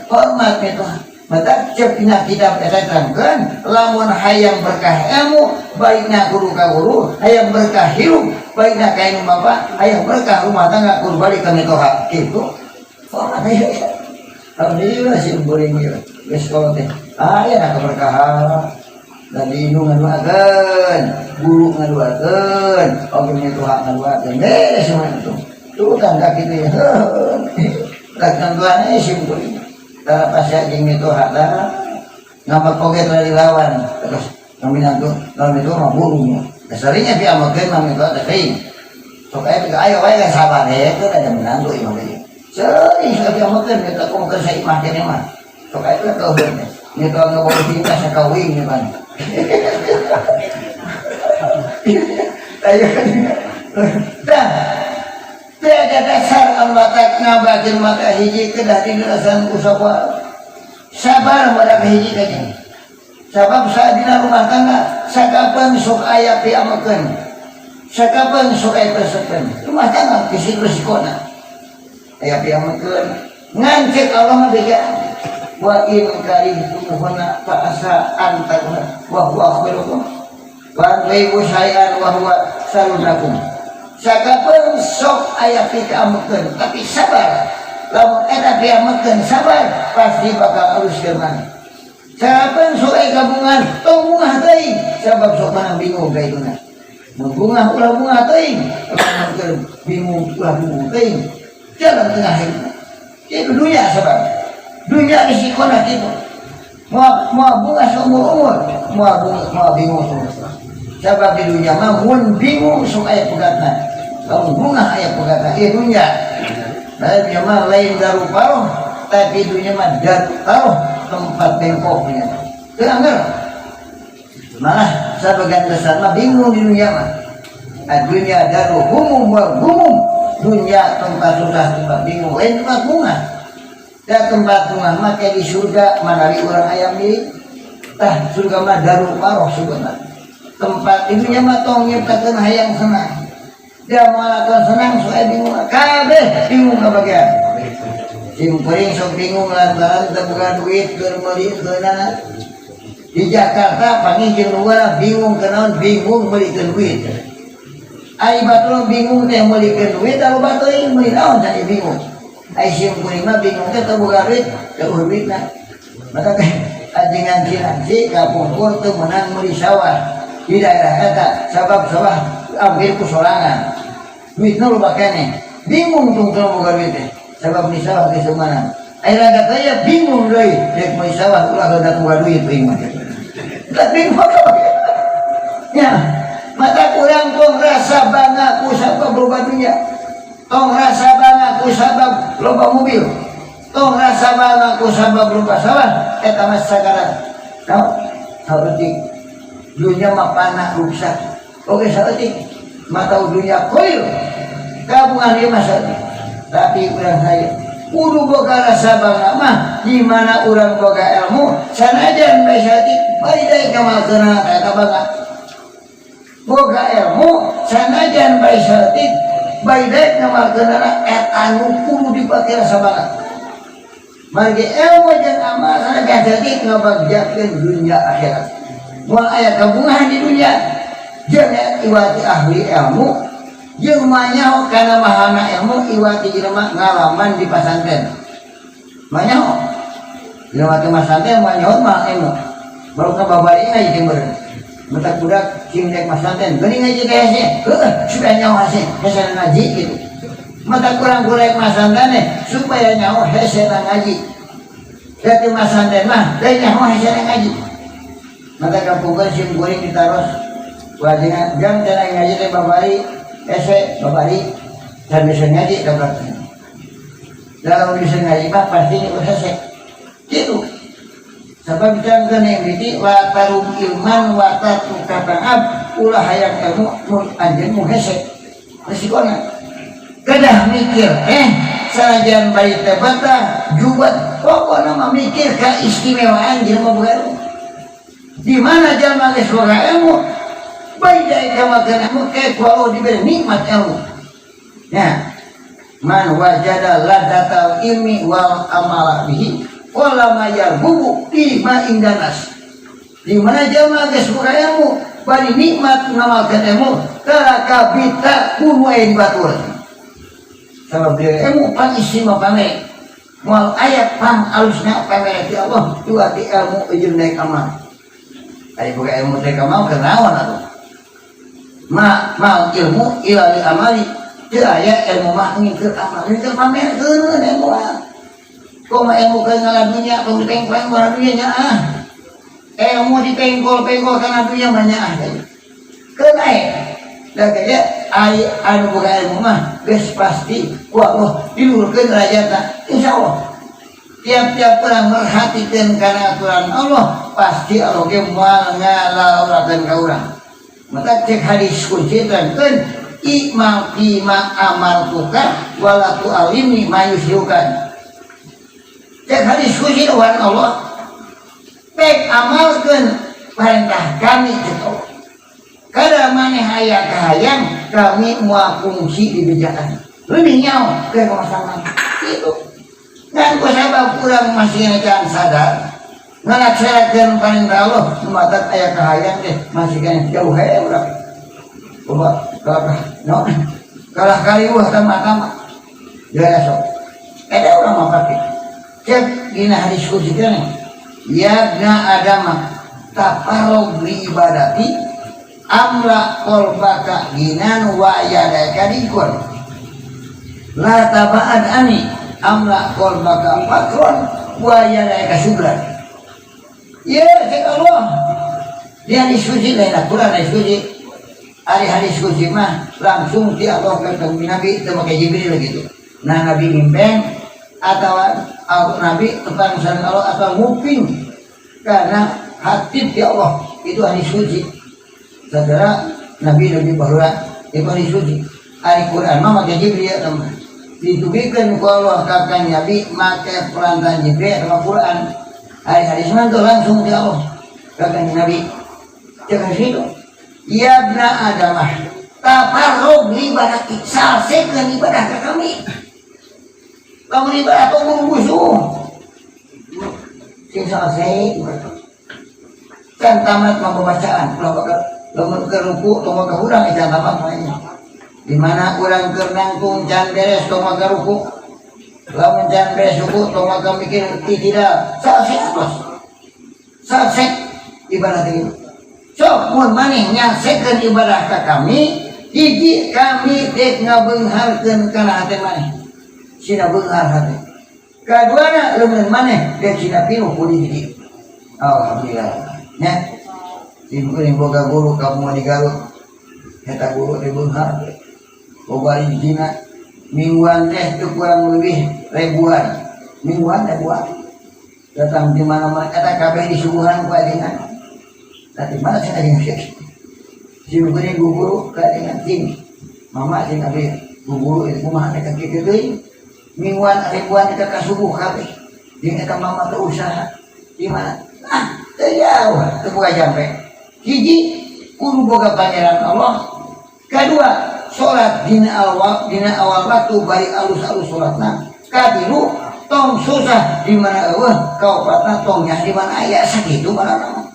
Hormat mitoha. Mata cek dina kitab eta terangkeun lamun hayang berkah ilmu baikna kudu ka guru, hayang berkah hirup baikna ka indung bapa, hayang berkah rumah tangga kudu balik ka mitoha. Kitu. Hormat ya. Alhamdulillah sih boleh ieu. Geus kalau teh aya keberkahan. Dan di indung ngaduakeun, guru ngaduakeun, oge mitoha ngaduakeun. Beres semua itu. Turutan ka kitu ya. Tak tentuan sim kuring. Tara pasea jeung mitoha tara ngamak oge tara dilawan. Terus minantu lawan itu mah burung. Seringnya diamalkeun mah mitoha teh teuing. Sok aya teh ayo wae sabar heuh ada minantu imah teh. Sering sok diamalkeun eta kumaha keur saimah keneh mah. Sok aya teh keuheun teh. Mitoha ngabawa cinta sakawing nya pan. Ayo. Dah. Tiada dasar Allah tak ngabatin maka hiji kedah dirasan usaha sabar pada hiji kaji. Sabab saat dina rumah tangga sakapan sok aya piamekeun, sakapan sok aya persepen. Rumah tangga bisi resikona aya piamekeun. Ngan cek Allah mah bejaan. Wa in karihtumuhunna fa asa an takrah wa huwa khairukum wa an tuhibbu syai'an wa huwa syarrun lakum. Sakapeun sok aya pikamekeun tapi sabar. Lamun eta piamekeun sabar pasti bakal alus maneh. Sakapeun sok aya gabungan tong bungah teuing sabab sok manang bingung ka ituna. Mun bungah ulah bungah teuing, lamun keur bingung ulah bingung teuing. Jalan tengah hidup. Itu dunia sabab. Dunia risikona kitu. Moal bungah seumur-umur, moal bungah moal bingung seumur. Sabab di dunia mah mun bingung sok aya pegatna. Lamun bungah aya pegatna ieu dunia. Lain dunia mah lain daru paroh, tapi dunia mah daru taruh tempat bengkoknya. Teu angger. Malah sabagian besar mah bingung di dunia mah. Dunia daru humum wa gumum. Dunia tempat susah, tempat bingung, lain tempat bunga. Da tempat bunga mah kayak di surga manawi urang ayam milik. Tah surga mah daru paroh sebenarnya. Tempat di dunia mah tong nyiptakeun hayang senang. Dia melakukan senang supaya bingung kabeh bingung kebagian. Sim kuring sok bingung lantaran teu boga duit keur meuli keunana. Di Jakarta panggih jeung luar bingung kenaon bingung meulikeun duit. Ai batur bingung teh meulikeun duit anu batur meuli naon tadi bingung. Ai sim kuring mah bingung teh teu boga duit, teu eueuh duitna. Maka teh ajengan cinanci kapungkur teu meunang meuli sawah di daerah eta sabab sawah hampir ku sorangan. Duitna loba keneh. Bingung tungtung boga duit teh. Sabab meuli sawah geus teu meunang. Ai raga teh bingung deui rek meuli sawah ulah rada boga duit teuing mah. Tak bingung apa. Ya, mata kurang tong rasa bangga ku sabab loba dunya. Tong rasa bangga ku sabab loba mobil. Tong rasa bangga ku sabab loba sawah eta mah sakarat. Naon? Saeutik. Dunya mah panah rusak. Oke saeutik. Mata dunya koil. Kabungan ieu mah saeutik. Tapi urang saya kudu boga rasa bangga mah di mana urang boga ilmu sanajan bae saeutik bari deui ngamalkeunana eta bangga. Boga ilmu sanajan bae saeutik bari deui ngamalkeunana eta nu kudu dipake rasa bangga. Margi ilmu jeung amal sanajan saeutik ngabagjakeun dunia akhirat. Moal aya kabungahan di dunia jeung iwati ahli ilmu jeung manyaho kana mahana ilmu iwati jelema ngalaman di pasantren. Manyaho jelema teh pasantren manyaho mah ilmu. Baru ka babari ngaji teh meureun. Mata budak sing rek pasantren geuning ngaji teh hese. Heuh, supaya nyaho hese, hese ngaji gitu. Mata kurang kurang pasantren teh supaya nyaho hese ngaji. Da teu pasantren mah teh nyaho hese ngaji. Mata kampungkeun sim kuring ditaros. Wajina jam teh ngaji teh babari hese babari dan bisa ngaji tabrak. Dalam bisa ngaji mah pasti hese gitu. Sabab can mimiti wa tarum ilman wa tatukatangab, ulah hayang ilmu mun anjeun mu hese resikona. Kedah mikir sanajan bari teu betah jubat, pokokna mah mikir keistimewaan jelema boga ilmu. Di mana jelema geus boga ilmu, baik dari kamakeun ilmu ke ku Allah diberi nikmat ilmu. Ya, man wajada ladatal ilmi wal amala bihi wala ma yarghubu fi ma indanas. Di mana jelema geus boga ilmu bari nikmat ngamalkeun ilmu, taraka bita kudu aya di batur. Sabab dia ilmu pang istimewa pamere, moal aya pang alusna pamere ti Allah dua ti ilmu jeung naik amal. Ari boga ilmu teh kamal kenaon atuh? Ma mal ilmu ila li amali, teu aya ilmu mah ngikeun amal, teu pamerkeun ilmu mah. Kumaha ilmu ke ngalah dunya, tong dipengkol kana dunya nya ah. Ilmu dipengkol-pengkol kana dunya mah nya ah. Keun ae. Da kaya ai anu boga ilmu mah geus pasti ku Allah diluhurkeun derajatna, insyaallah. Tiap-tiap orang merhatikan kana aturan Allah, pasti Allah ge moal ngalaurakeun ka urang. Maka cek hadis kunci terangkeun i'mal fima amartuka wala tu'alimni ma yusyiukan. Cek hadis kunci wan Allah, pek amalkeun perintah kami cek Allah. Kada maneh aya kahayang kami moal fungsi di bejaan. Lebih nyawa ke masalah itu. Ngan ku sabab urang masih can sadar ngalaksanakeun perintah Allah, matak aya kahayang teh masih keneh jauh he urang. Coba kalah no kalah kaliwah tama-tama. Ya sok. Ada urang mah pake. Cek dina hadis qudsi teh, ya bna Adam tafarrug li ibadati amla qalbaka ginan wa yadaka dikun la taba'ad ani amla qalbaka fakron wa yadaka syukran. Ya cek Allah dia diskusi lain aturan diskusi. Ari hadis qudsi mah langsung ti Allah ketemu Nabi teu make Jibril gitu. Nah, Nabi mimpin atau Nabi tepang sareng Allah atau nguping karena hati ti Allah, itu hadis qudsi. Saudara Nabi lebih bahwa itu hadis qudsi. Ari Quran mah make Jibril ya teman. Ditugikeun ku Allah ka kanjeng Nabi make perantaraan Jibril sama Quran. Ari hadis mah tuh langsung ti Allah ka kanjeng Nabi. Jangan situ. Ya bna Adam tafarrug li ibadati, salsekeun ibadah ka kami. Lamun ibadah tong musuh. Sing salse ibadah. Can tamat mah pembacaan, ulah bakal lamun keur ruku tong mah urang can tamat mah nya. Di mana urang keur nangtung can beres tong mah ruku. Lamun can beres ruku tong mah mikir tidak salse bos. Salse ibadah itu. Sok mun maneh nyalsekeun ibadah ka kami, hiji kami dek ngabeungharkeun kana hate maneh. Sina beunghar hate. Kaduana leungeun maneh dek sina pinuh ku diri. Alhamdulillah. Nya. Ibu kuring boga guru kamu di Garut. Eta guru di beunghar. Boga rizkina mingguan teh teu kurang lebih ribuan. Mingguan ribuan. Datang di mana-mana eta kabeh disuguhan ku ajengan. Tapi mana sih ajengan sih? Si kuring guru ka ajengan sing. Mama sing abi guru itu kumaha teh kitu deui. Mingguan ribuan eta kasuguh kabeh. Jeung eta mama teh usaha di mana? Ah, teu jauh, teu boga jampe. Hiji, kudu boga pangeran Allah. Kedua, salat dina awal waktu bari alus-alus salatna. Katilu, tong susah di mana eueuh, kaopatna tong nyah di mana aya, sakitu mana.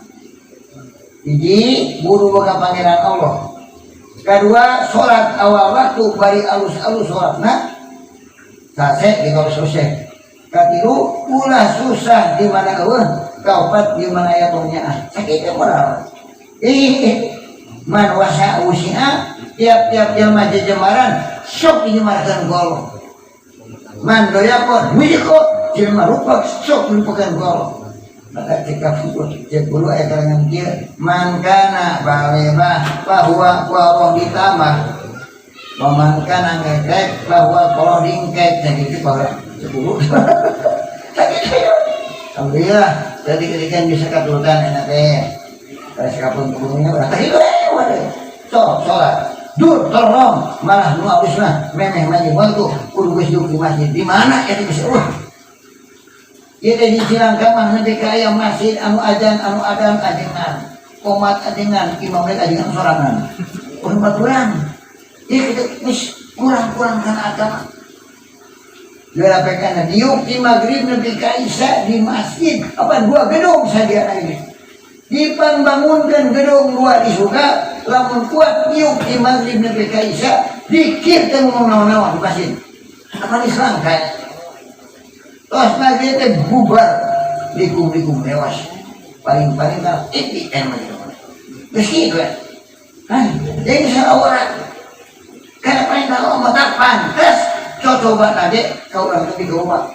Hiji, buru boga pangeran Allah. Kedua, salat awal waktu bari alus-alus salatna. Sase di kalau selesai. Katilu, ulah susah di mana eueuh, kaopat di mana aya tong nyaah. Sakitu moral. Ih, man wasa usia tiap-tiap jelma jejemaran sok dijemarkeun ku Allah. Man doyakon wiko jelma rupak sok dirupakeun ku Allah. Maka cek guru, cek guru aya karangan kieu, man kana baleba bahwa ku Allah ditambah. Wa man kana ngekek bahwa kalau dingkek, jadi itu bahwa 10. Sakit saya. Alhamdulillah, jadi ketika bisa katurutan enak teh. Pada sekapun kebunnya urang teh waduh. So, sholat. Dur, tolong, malah nu alus mah memeh maju waktu kudu geus duduk di masjid. Di mana ya geus eueuh. Ieu teh di Cilangka mah nepi ka aya masjid anu ajan anu adan ajengan. Komat ajengan, imam rek ajengan sorangan. Urang baturan. Ieu kitu geus kurang-kurang kana agama. Dirapekan diuk di maghrib nepi ka isya di masjid apa dua gedung saja ini dipangbangunkan gedung dua di surga lamun kuat diuk di maghrib nepi ka isya dikir teh ngomong naon-naon di masjid apa Islam kayak tos maghrib teh bubar likum-likum lewas paling-paling kan TV emang geus kitu ya kan jadi salah karena perintah Allah tak pantas coba tadi kau orang lebih coba.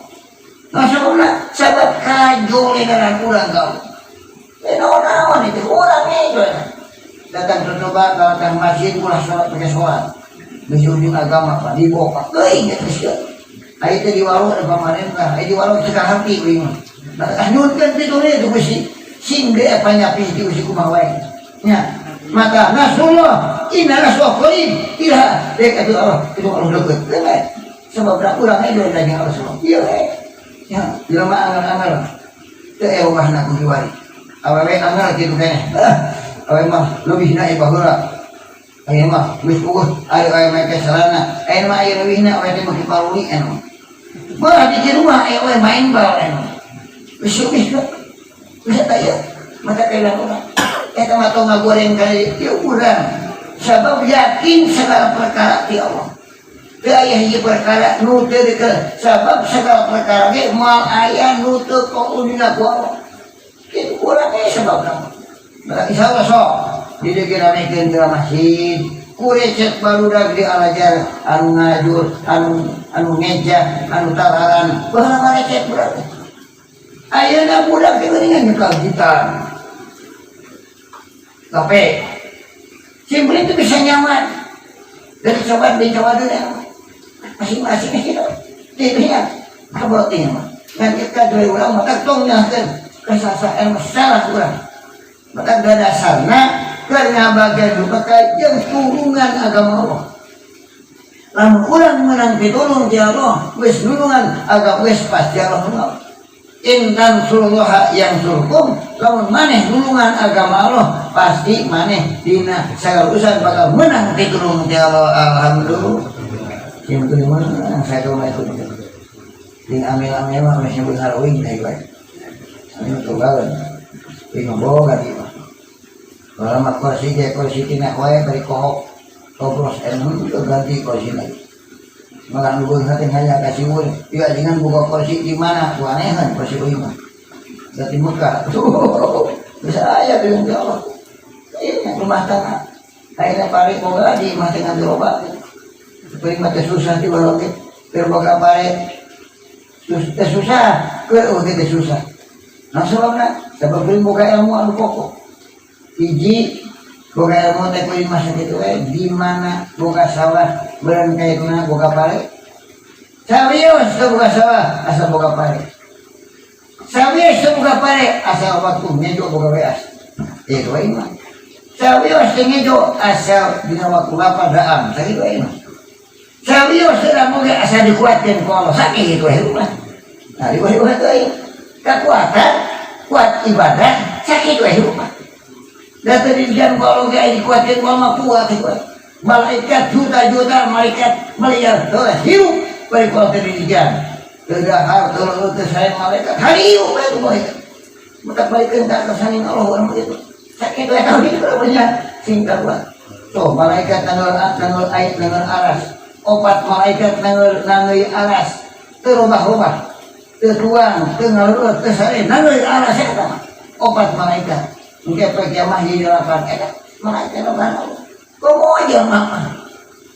Nah sebabnya sebab kajolenaran urang kau. Eh naon itu urang itu. Datang coba kalau datang masjid ulah sholat pakai sholat. Menjunjung agama pak dibawa teuing geus ya. Aya teh di warung ada pamarentah, aya di warung teu hati euy mah. Nah nyunkeun kitu itu Gusti. Sing ge panyapi ti Gusti kumaha wae. Nya, maka nasrullah inna nasrullah qarib tidak dek itu Allah itu Allah deket. Sebab urang itu daging Rasulullah. Iya we. Ya, jelema angel-angel. Teu ewahna ku kiwari. Awewe angel kitu keneh. Awewe mah leuwih na baheula. Aya mah geus puguh aya aya make celana. Aya mah aya leuwihna awewe teh beuki paruli anu. Mah di rumah aya we main bal anu. Geus leuwih bisa tah ieu. Mata kailan urang. Eta mah tong ngagoreng ka ieu urang. Sabab yakin segala perkara ti Allah. Teu aya hiji perkara nu teu deukeut sabab segala perkara ge moal aya nu teu kaulina ku Allah. Kitu urang ge sababna. Maka insyaallah sok di dieu ramekeun di masjid kurecet barudak di alajar anu ngajur anu anu ngeja anu tararan baheula ngarecet budak. Ayeuna budak teh geuningan nyekel gitar. Kape. Simpel itu bisa nyaman. Dan coba dicoba dulu ya. Masing-masing gitu. Itu ya. Kaboting mah. Ngan kita dua urang maka tong nyahkeun kesasaan salah urang. Maka dasarna keur ngabagian duka jeung turungan agama Allah. Lamun urang menang pitulung ti Allah, geus nulungan agama geus pasti Allah nulungan. In tansurullaha yansurkum, lamun maneh nulungan agama Allah, pasti maneh dina sagala urusan bakal menang pitulung ti Allah. Alhamdulillah. Yang kudu menang saya tuh itu. Di amel-amel mah masih beunghar uing teh bae. Ini tunggalan. Uing boga di mah. Kalau mah kursi ge kursi tina wae bari kohok. Tobros anu ganti kursi lagi. Malah nu beunghar teh hanya kasih we. Ieu ajengan buka kursi di mana? Ku anehan kursi uing mah. Dari Mekah. Bisa aya dengan Allah. Ini rumah tangga. Akhirnya pare boga di imah teh ngambil obat. Seperti mah teh susah di bawah ge. Keur boga pare teh susah, keur eueuh teh susah. Nah sebabna sabab kuring boga ilmu anu pokok. Hiji boga ilmu teh kuring masa kitu we di mana boga sawah beureun kaitna boga pare. Sawios teu boga sawah asal boga pare. Sawios teu boga pare asal waktu ngejo boga beas. Itu we mah. Sawios teu ngejo asal dina waktu lapar daam sakitu we mah. Sawios teu moge asal dikuatkeun ku Allah sakitu we mah. Nah, riweuh-riweuh teuing. Kekuatan kuat ibadah sakitu we mah. Da teu didikan ku Allah ge dikuatkeun ku Allah mah kuat kuat. Malaikat juta-juta malaikat miliar heuh hirup bari ku Allah teu didikan. Teu dahar teu leuleut teu sae malaikat hariu we ku malaikat. Maka balikeun ka kesanin Allah urang begitu. Sakitu we tauhid punya singkat kuat. Tuh malaikat nanggul nanggul ait nanggul aras. Opat malaikat nanggul nanggul aras. Teu robah-robah. Teu tuang, teu ngaleueut, teu sare, nanggul aras eta mah. Opat malaikat. Engke poe kiamah jadi delapan eta malaikat loba Allah. Komo aja mah.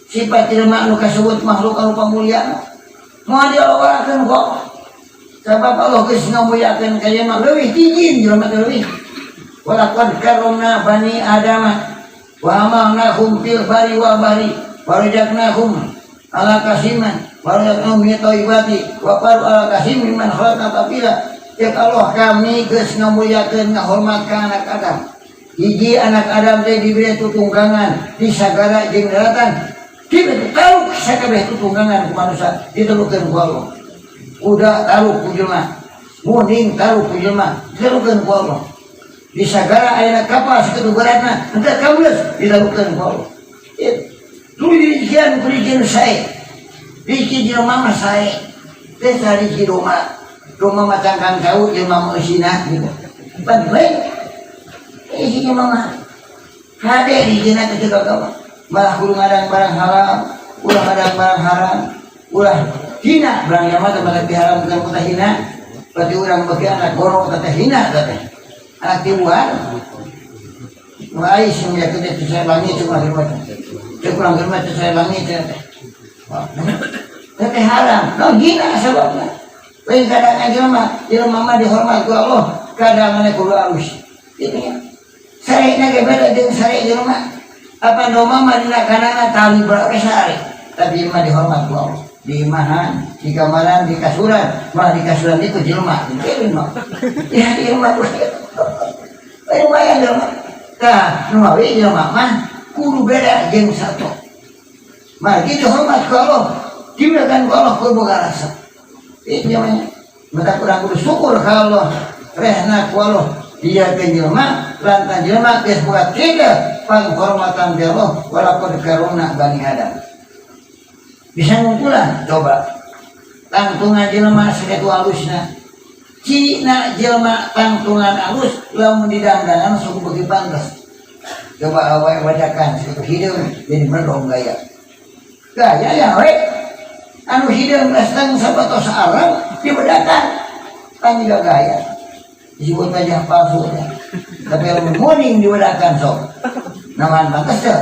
Sifat jelema anu kasebut makhluk anu pamulia. Moal dialawarakeun kok. Sabab Allah geus ngamuliakeun ka jelema leuwih ti jin jelema teh leuwih. Walaqad karramna bani Adama wa hamalnahum fil barri wal bahri wa razaqnahum Ala kasiman wa razaqnahum min thayyibati wa qalu ala kasim mimman khalaqna tafdila. Cek Allah kami geus ngamuliakeun ngahormat ka anak Adam. Hiji anak Adam teh diberi tutunggangan di sagara jeung daratan. Diberi taluk sakabeh tutunggangan ku manusia ditelukeun ku Allah. Kuda taluk ku jelema, muning taluk ku jelema, ditelukeun ku Allah. Di sagara ayeuna kapal sakitu beratna, henteu kambles ditelukeun ku Allah. Tuluy dirijian ku rizki nu sae. Rizki jelema mah sae. Teh rizki domba. Domba mah cangkang cau jelema mah eusina gitu. Pan lain isi jelema mah. Hade rizkina teh teu gawat. Malah kudu ngadang barang halal, ulah ngadang barang haram, ulah hina barang jelema teh malah diharamkeun ku teh hina. Berarti urang bagi anak gorok teh hina teh. Anak tibuan. Wah, sing yakin teh saya langit cuma di rumah. Teh kurang germa teh saya langit teh. Teh haram. No hina sebabna. Lain kadang aja mah, jelema mah dihormat ku Allah, kadang mana kudu alus. Itu ya. Sarena ge beda jeung sare jelema. Apa domba mah dina kanana tali berapa sare. Tapi mah dihormat ku Allah. Di imahan, di kamaran, di kasuran, malah di kasuran itu jelema. Itu mah. Ya di imah ku. Lumayan jelema. Tah, nu mawi jelema mah kudu beda jeung satu. Margi dihormat ku Allah, dimuliakan ku Allah kudu boga rasa. Itu namanya. Maka kurang kudu syukur ka Allah, rehna ku Allah. Dia ke jelema, lantan jelema geus boga tiga panghormatan ti Allah walaqad karramna bani Adam. Bisa ngumpulan coba. Tangtungan jelema sakitu alusna. Cina jelema tangtungan alus lamun didangdangan sok beuki pantes. Coba awak wajakan sakitu hideung jadi merdong gaya. Gaya ya we. Anu hideung resteng sabatos arang dibedakan. Kan juga gaya. Disebut wajah palsu ya. Tapi lamun muning dibedakan sok. Naman pantes teh.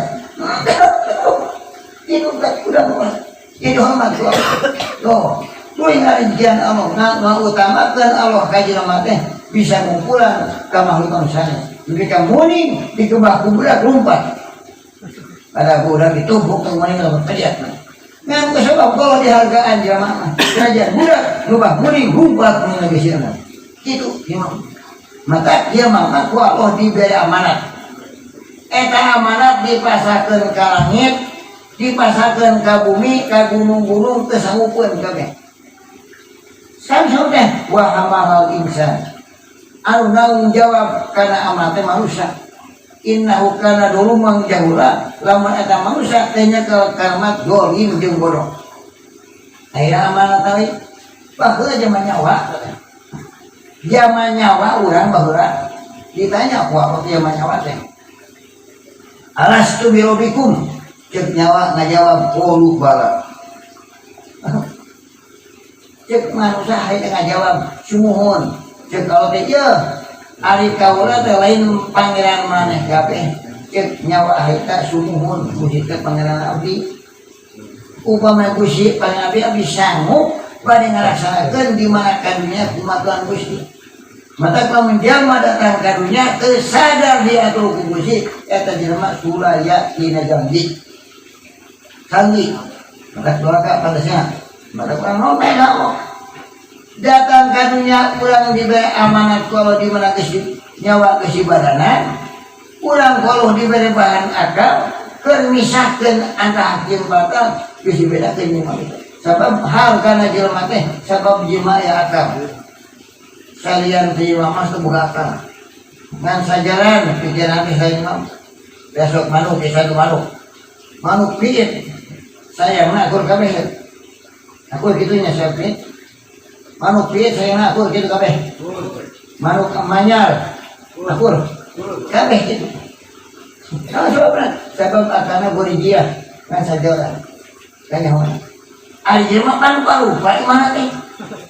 Itu udah mulai. Itu hormat ku Allah. Tuh, tuluy ngarijian Allah, ngutamakeun Allah ka jelema teh bisa ngumpulan ka makhluk anu sanes. Dugi ka muning dikebah ku budak lumpat. Pada budak ditumpuk ke muning lamun kejat. Ngan ku sebab kalau dihargaan jelema mah. Kerajaan budak ngubah muning lumpat muning lagi sieuna. Kitu jelema. Maka dia mah ku Allah diberi amanat. Eta amanat dipasakeun ka langit, dipasakeun ka bumi, ka gunung-gunung teu sanggupeun kabeh. Samsung teh wa hamalal insan. Anu nanggung jawab kana amanat teh manusia. Innahu kana doluman jahula, lamun eta manusia teh nyekel kalimat dolim jeung bodoh. Aya amanat teh baheula zaman nyawa. Zaman nyawa urang baheula ditanya ku apa zaman nyawa teh. Alastu birabbikum? Cek nyawa ngajawab qalu bala. Cek manusia hayang ngajawab sumuhun. Cek kalau teh ye ari kaula teh lain pangeran maneh kabeh. Cek nyawa harita sumuhun Gusti teh pangeran abdi. Upama Gusti pangeran abdi abdi sanggup bade ngalaksanakeun di mana kadunya kumatuan Gusti. Maka kalau jelema datang ka dunya teu sadar diatur ku Gusti eta jelema sulaya dina janji. Sanggi. Maka doa pantasnya. Maka kurang ngomel Allah. Datang ka dunya urang diberi amanat kalau di mana geus nyawa geus badana, urang kalau diberi bahan akal keur misahkeun antara hak jeung batal geus dibedakeun jeung manusia. Sabab hal kana jelema teh sabab jelema aya akal. Salian ti jelema mah teu boga akal. Ngan sajaran pikiran teh saya mah. Besok manuk bisa satu manuk. Manuk piit. Saya mah akur kabeh. Akur kitunya saya piit. Manuk piit saya mah akur kitu kabeh. Manuk manyar akur kabeh kitu. Nah, sebabna sabab akana borijiah ngan sajaran. Kanya mana? Ari jelema pan lupa mana teh?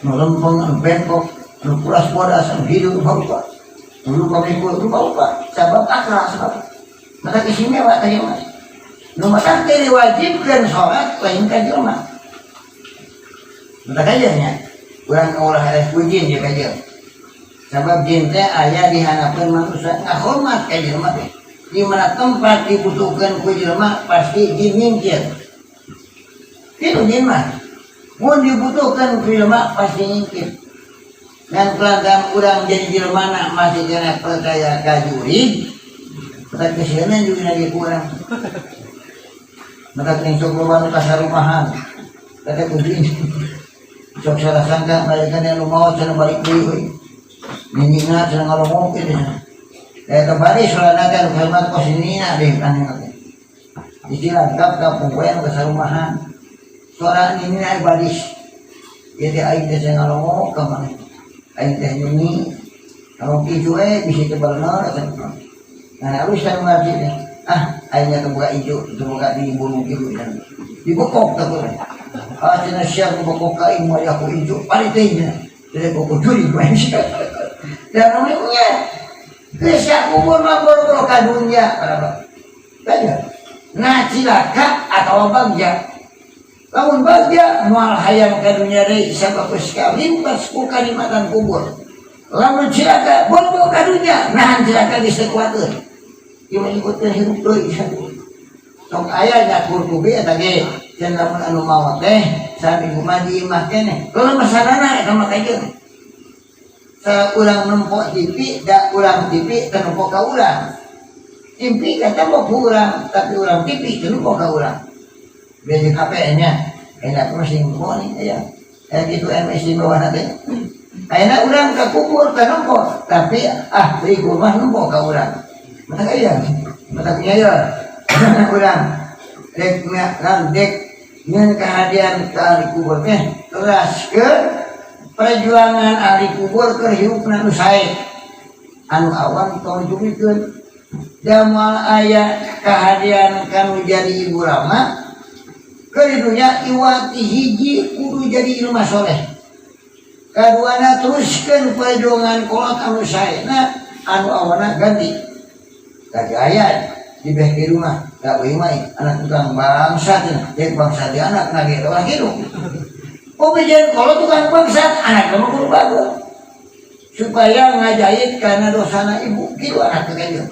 Nu lempeng, anu bengkok, anu pulas bodas, anu hidup, lupa. Nu lupa mikul, lupa lupa. Sabab akal sabab. Maka istimewa teh mah. Nu mata teh diwajibkeun salat lain ka jelema. Mata kajiannya, urang ulah eleh ku jin jeung kajian. Sabab jin teh aya di hanapeun manusia ngahormat ka jelema teh. Di mana tempat dibutuhkan ku jelema pasti jin nyingkir. Kitu jin mah. Mun dibutuhkan ku jelema pasti nyingkir. Ngan pelanggan urang jadi jelema masih kena percaya ka jurig. Mata kesieun juga lagi kurang. Mata kening sok loba nu kasarumahan. Kata kucing. Sok salah sangka mereka yang maot cenah balik deui euy. Ninina cenah ngalongok kitu cenah. Eta bari soalna teh anu hormat kos ninina deh kan teh. Istilah gap kampung we anu kasarumahan. Suara ninina badis. Ieu teh aing teh cenah ngalongok ka maneh. Aing teh nini kalau ijo we bisi teu bener cenah. Nah, halus anu ngarti teh. Ah, aing nya teu boga ijo, teu boga di gunung kitu cenah. Dibekok teh kuring. Ah, cenah siap bekok ka aing mah aku ijo, balik teh cenah. Jadi bokok juri ku aing. Dan namanya geus kubur mah boro-boro ka dunya para bapak. Nah cilaka atau bagja. Lamun bagja moal hayang ka dunya deui sabab geus kalimpas ku kanikmatan kubur. Lamun cilaka boro-boro ka dunya, nahan cilaka geus teu kuateun. Ieu mah ikutkeun hirup deui. Sok aya nya Qurtubi eta ge cenah lamun anu maot teh saminggu mah di imah keneh. Leulemesanana eta mah kajeun. Sa urang nempo TV, da urang TV teu nempo ka urang. TV kata mau ku urang, tapi urang TV teu nempo ka urang. Biar di HP nya, enak mah sing nempo nih aya. Aya gitu MS di bawah teh. Ayeuna urang ka kubur teu nempo, tapi ah beri mah nempo ka urang. Mata aya, mata punya ya. Urang dek dek nyeun kehadian ka ahli kubur teh teras ke perjuangan ahli kubur keur hirupna nu sae. Anu awam tong dicupikeun. Da moal aya kehadian kanu jadi ibu rama keur di dunya iwati hiji kudu jadi ilmu soleh. Kaduana teruskeun perjuangan kolot anu saena anu awana ganti. Lagi aya di beh di rumah, da euy mah anak tukang bangsa cenah, dek bangsa di anak nage orang kitu. Oh bijan kalau tukang bangsa anak kamu kudu bagus. Supaya ngajahit karena dosana ibu kitu anak teh kitu.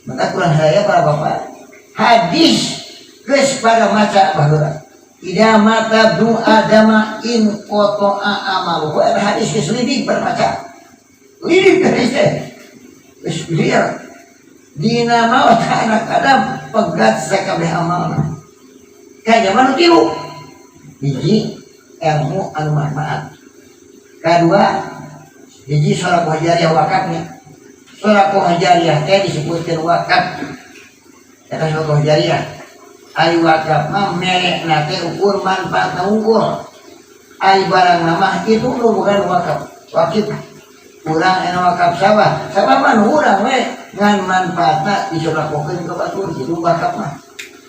Maka kurang saya para bapak hadis geus pada maca baheula. Idza mata ibnu adama in qata'a amaluhu. Eta hadis geus lidik pada maca. Lidik hadis teh. Geus clear. Dina maot anak Adam pegat sakabeh amalna. Kaya nu tilu. Hiji ilmu anu manfaat. Kadua hiji sedekah jariah wakafnya. Sedekah jariah teh disebutkeun wakaf. Eta sedekah jariah. Ari wakaf mah merekna teh ukur manfaatna unggul. Ari barang mah itu nu bukan wakaf. Wakif urang anu wakaf sawah. Sawah mah nu urang we ngan manfaatna disodakohkeun ka batur kitu wakaf mah.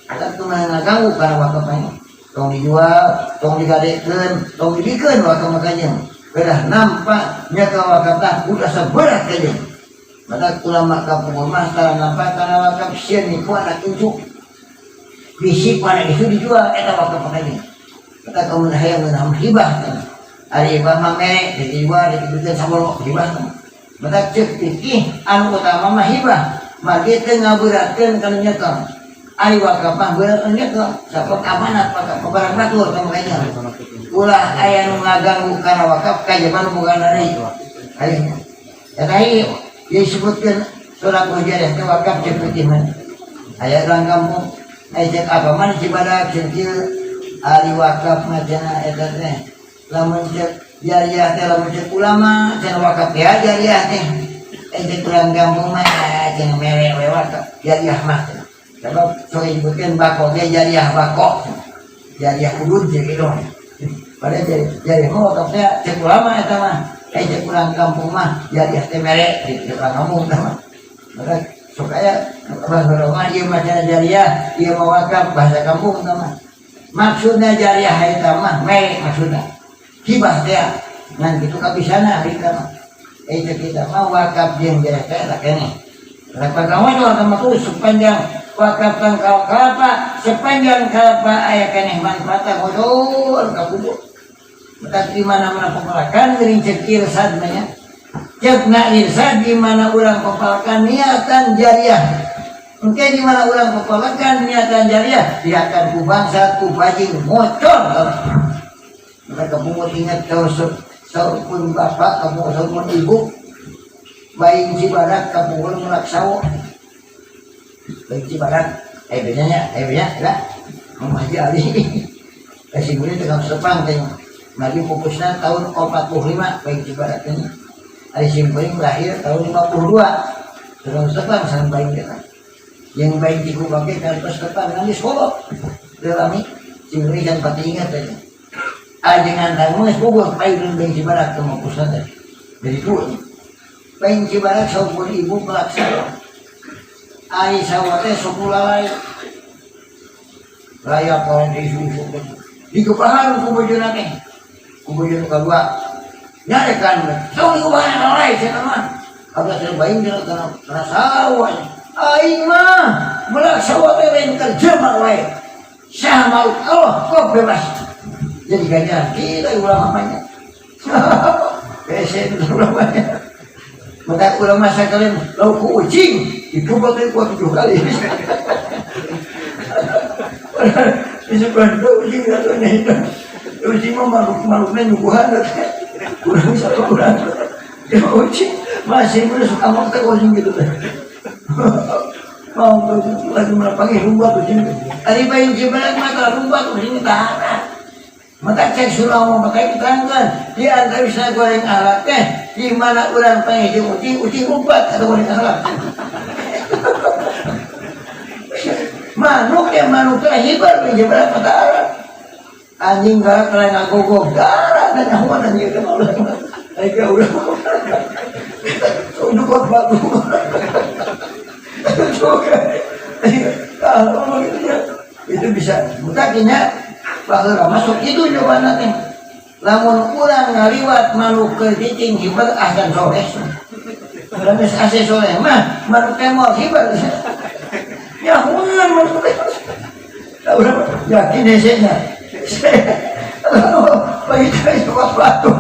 Eta teu ngaganggu kana wakaf mah. Tong dijual, tong digadekeun, tong dibikeun wakaf mah kanjeng. Kedah nampak nya ka wakaf tah udah saberat kanjeng. Maka ulama kapungkur mah tara nampak kana wakaf sieun nipu anak incu. Bisi ku anak itu dijual eta wakaf mah kanjeng. Maka kamu hayang ngeunah hibah kan. Ari hibah mah mere dijual dibikeun sabolo hibah kan. Maka ceuk fikih anu utama mah hibah. Margi teu ngaberatkeun kana nyekel. Ari wakaf mah berat nyekel sabab amanat wakaf barang batur kamu kayaknya. Ulah aya nu ngaganggu kana wakaf kajaban boga deui. Ayo. Eta ieu disebutkeun surat mujarah teh wakaf ceuk fikih mah. Aya urang kampung aya ceuk apa mah di Cibadak ceuk kieu ari wakaf mah cenah eta teh. Lamun ceuk jariah teh lamun ceuk ulama cenah wakaf ya jariah teh. Ceuk urang kampung mah cenah mere we wakaf jariah mah cenah. Sebab sok disebutkeun bako ge jariah bako. Jariah udud jeung kitu. Padahal jariah mah wakaf teh ceuk ulama eta mah. Ceuk urang kampung mah jariah teh mere di urang kampung teh mah. Maka sok aya bahasa mah ieu mah cenah jariah, ieu mah wakaf bahasa kampung teh mah. Maksudna jariah eta mah mere maksudna. Hibah teh ngan kitu kabisana harita mah. Ceuk kita mah wakaf jeung jariah teh eta keneh. Kenapa kamu itu wakaf mah sepanjang wakaf tangkal kelapa, sepanjang kelapa aya keneh manfaatna ngudul ka kubur. Maka di mana-mana pepelakan geuning ceuk irsad mah nya. Ceuk na irsad di mana urang pepelakan niatan jariah. Engke di mana urang pepelekan niatan jariah, diakan ku bangsa ku bajing mocor. Mereka pungut ingat kau saur pun bapak, kamu saur pun ibu, bayin Cibadak kapungkur melak sawo. Bayin Cibadak, bedanya, bedanya, ya, Mama Haji Ali. Kasih gue tukang sepang teh. Maju pupusna tahun 45 bayin Cibadak ini. Ari simkuring lahir tahun 52. Tukang sepang sareng bayin kita. Yang bayin Ciku bangke kan pas sepang nanti sekolah. Lami simkuring kan pati ingat aja. Ajengan tanggung geus puguh payun bayin Cibadak teu mapusna teh. Jadi tu bayin Cibadak saur ibu melak sawo. Ari sawo teh sok lalai. Raya kawan isu-isu teh. Dikepahan ku bojona teh. Ku bojona kadua. Nyarekan sawo dikubahan lalai cenah mah. Abah teh bayin cenah kana sawo. Aing mah melak sawo teh lain kerja mah wae. Sah makhluk Allah kok bebas. Jadi ganjaran kita ulama banyak. Biasa itu ulamanya. Maka ulama sekalian lauk ku ucing dicoba teh kuat 7 kali. Bisa bantu ucing satunya itu. Ucing mah makhluk-makhluknya nyuguhan kurang satu kurang. Ya ucing masih boleh suka mau teh ucing gitu teh. Mau tuh lagi merapangi rumbat ucing. Ari bayin Cibadak mata rumbat ucing tahan. Mata cek surah mau pakai diterangkan di antara bisa goreng alat teh di mana orang pengen ucing ucing umpat atau goreng alat. Manuk ya manuk teh hibar pengen mata alat. Anjing galak lain ngagogog darah dan nyawa dan gitu mau ulah. Ayo ulah. Untuk buat batu. Kalau gitu ya itu bisa mutakinya baheula masuk itu cobana teh. Lamun urang ngaliwat manuk keur cicing hiber ahdan soleh. Urang geus ase soleh mah manuk teh moal hiber. Ya hungan manuk teh. Urang yakin hesena. Bagi saya coba batu.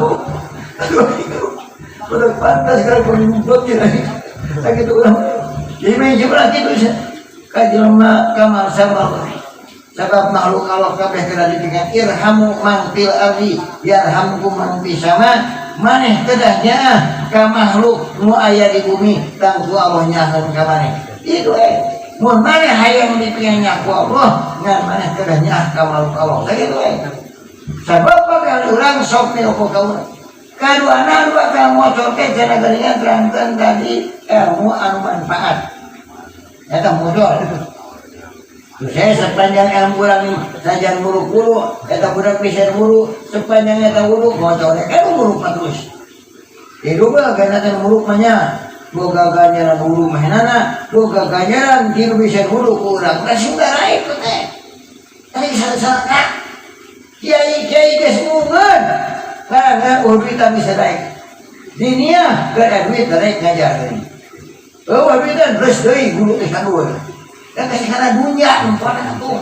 Aduh, itu udah pantas kalau kau nyumput ya. Sakit urang. Jadi main jebrak itu kajelema kamar sama sebab makhluk Allah kabeh kena ditinggal irhamu man fil ardi yarhamkum man fis sama maneh kedahnya ka makhluk nu aya di bumi tangtu Allah nyahan ka maneh itu mun maneh hayang dipingnya ku Allah ngan maneh kedahnya ka makhluk Allah sakitu sebab bakal urang sok mioko ka urang kaduana bakal ngocor teh cenah geuningan terangkeun tadi ilmu anu manfaat eta modal. Saya sepanjang ilmu urang sajan buru-buru, eta budak bisa buru, sepanjang eta wudhu, motornya kan muruk mah terus. Hidup lah, karena kan muruk mah nya. Boga ganjaran wudhu mah henana, boga ganjaran tinu bisa wudhu ku urang. Lah sing baraik teh. Tadi salah-salah kiai-kiai geus mungeun. Karena duit bisa naik. Dunia gak ada duit naik ngajar. Oh, duit terus deui guru teh kadua. Dan kasih karena dunia umpamana tuh.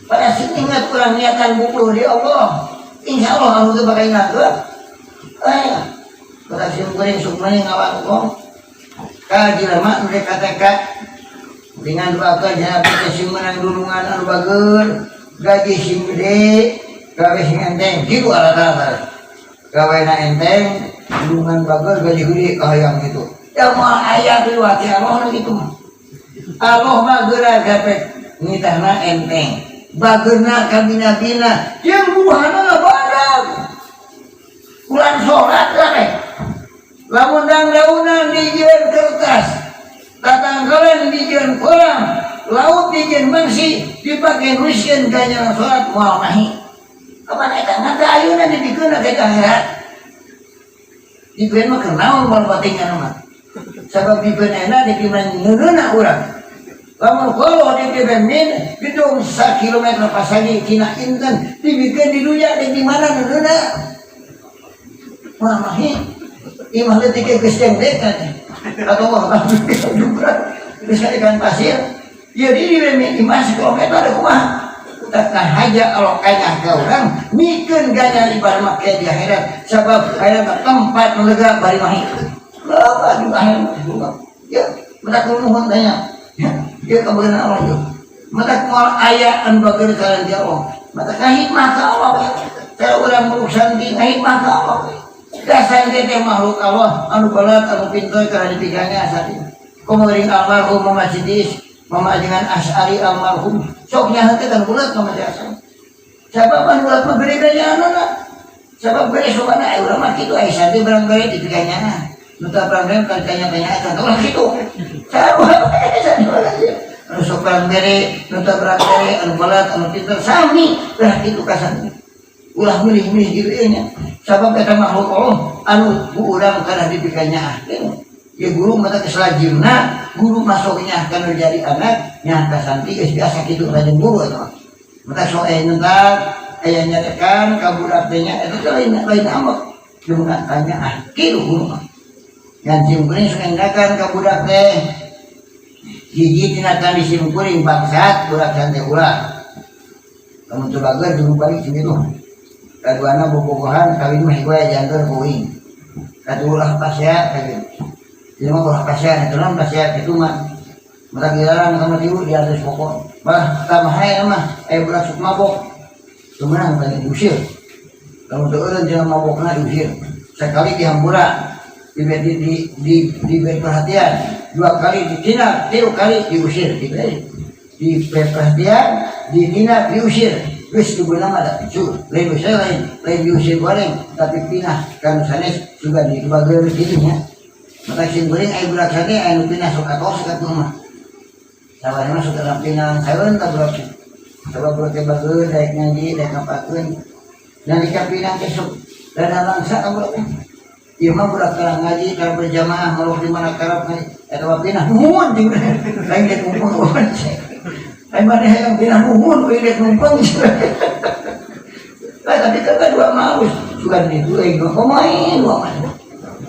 Pada sini ingat kurang niatan buku di Allah. Insya Allah anu teu bakal ingat tuh. Pada sini goreng sukmane ngawangkong. Ka jelema nu deka dengan doa ka jangan sing menang dulungan anu bager, gaji sing gede, gawe sing enteng, kitu alat-alat. Gawena enteng, dulungan bager, gaji gede kahayang gitu. Ya moal aya liwat ya Allah nu kitu mah. Allah mah geura gapek nitahna enteng. Bageurna kabina-bina jeung buahna badag. Bulan sholat lah teh. Lamun dangdaunan dijieun kertas, tatangkalan dijieun kolam, laut dijieun mangsi, dipake nuliskeun ganjaran sholat moal mahi. Kapan eta ngan teh ayeuna dibikeun ka akhirat. Dibikeun mah keur naon moal batingan mah. Sabab dibikeun enak dibikeun neuneuna urang. Lamun kalau dibikeun min gedung sakilometer pasagi tina inten dibikeun di dunya di mana neuneuna. Moal mahi. Imah leutik geus jengdek kan. Atau mah juga bisa ikan pasir. Ya di imah sakilometer ada kumaha. Tetah haja Allah kayah ka urang mikeun ganjaran ibadah mah ke di akhirat sabab akhirat mah tempat lega bari mahi. Loba di akhirat juga. Ya, bedak nuhun tanya. Ieu kabeunaan Allah ieu. Mata moal aya anu bager kalian ti Allah. Mata kahikmah ka Allah we. Cara urang meluk santri ngahikmah ka Allah we. Dasar teh makhluk Allah anu balat anu pintar kana dipikanya santri. Komo ring almarhum Mama Sidis, Mama dengan As'ari almarhum. Sok nya henteu kan bulat Mama As'ari. Sabab anu bulat mah gede ganyaanna. Sabab gede sobana aya urang mah kitu aya santri barang gede dipikanya. Nu teu barang gede kan tanya-tanya kan ulah kitu. Sabab santri anu sok barang gede, nu teu barang gede, anu balat, anu pintar sami lah kitu ka santri. Ulah milih-milih gitu ieu nya. Sabab eta makhluk Allah anu ku urang kana dipikanya. Ya guru mata keselajimna, guru masuknya kana jadi anak nya ka santri geus biasa kitu rajin guru eta mah. Mata sok aya nyentak, aya nyarekan ka budak teh nya eta teh lain lain amat. Jeung tanya ah kitu guru mah. Ngan sim kuring sok ngendakan ka budak teh. Hiji tina kandi sim kuring bangsat budak santri ulah. Lamun teu bager juru balik sini tuh. Kaduana bobogohan kawin mah gue jantan kuing. Katilu ulah pasea kayak gitu. Jadi mah ulah pasea itu non pasea itu mah. Mata dilarang sama tilu di atas pokok. Bah tambah hayang mah aya budak sok mabok. Kumaha tadi diusir. Lamun teu eureun cenah mabokna diusir. Sekali dihampura diberi perhatian, dua kali ditindak, tiga kali diusir, diberi perhatian, ditindak, diusir. Wis itu benar ada picu, lain usir lain, lain diusir goreng, tapi pindah kan sanes juga di bagian gitu nya. Maka sim kuring aya budak sate aya nu pindah sok atos ka mah. Sawarna mah sok dalam pinang saeun ka budak. Sabab budak teh bageun daek ngaji, daek ngapakeun. Dan di pinang teh sok dana bangsa ka budak teh. Ieu mah budak karang ngaji, karang berjamaah, melok di mana karep ngaji. Eta mah pindah nuhun jeung lain dek numpang. Lain mana hayang pindah nuhun, we dek numpang. Lah tapi kan dua maus, sugan itu euy komain dua mah.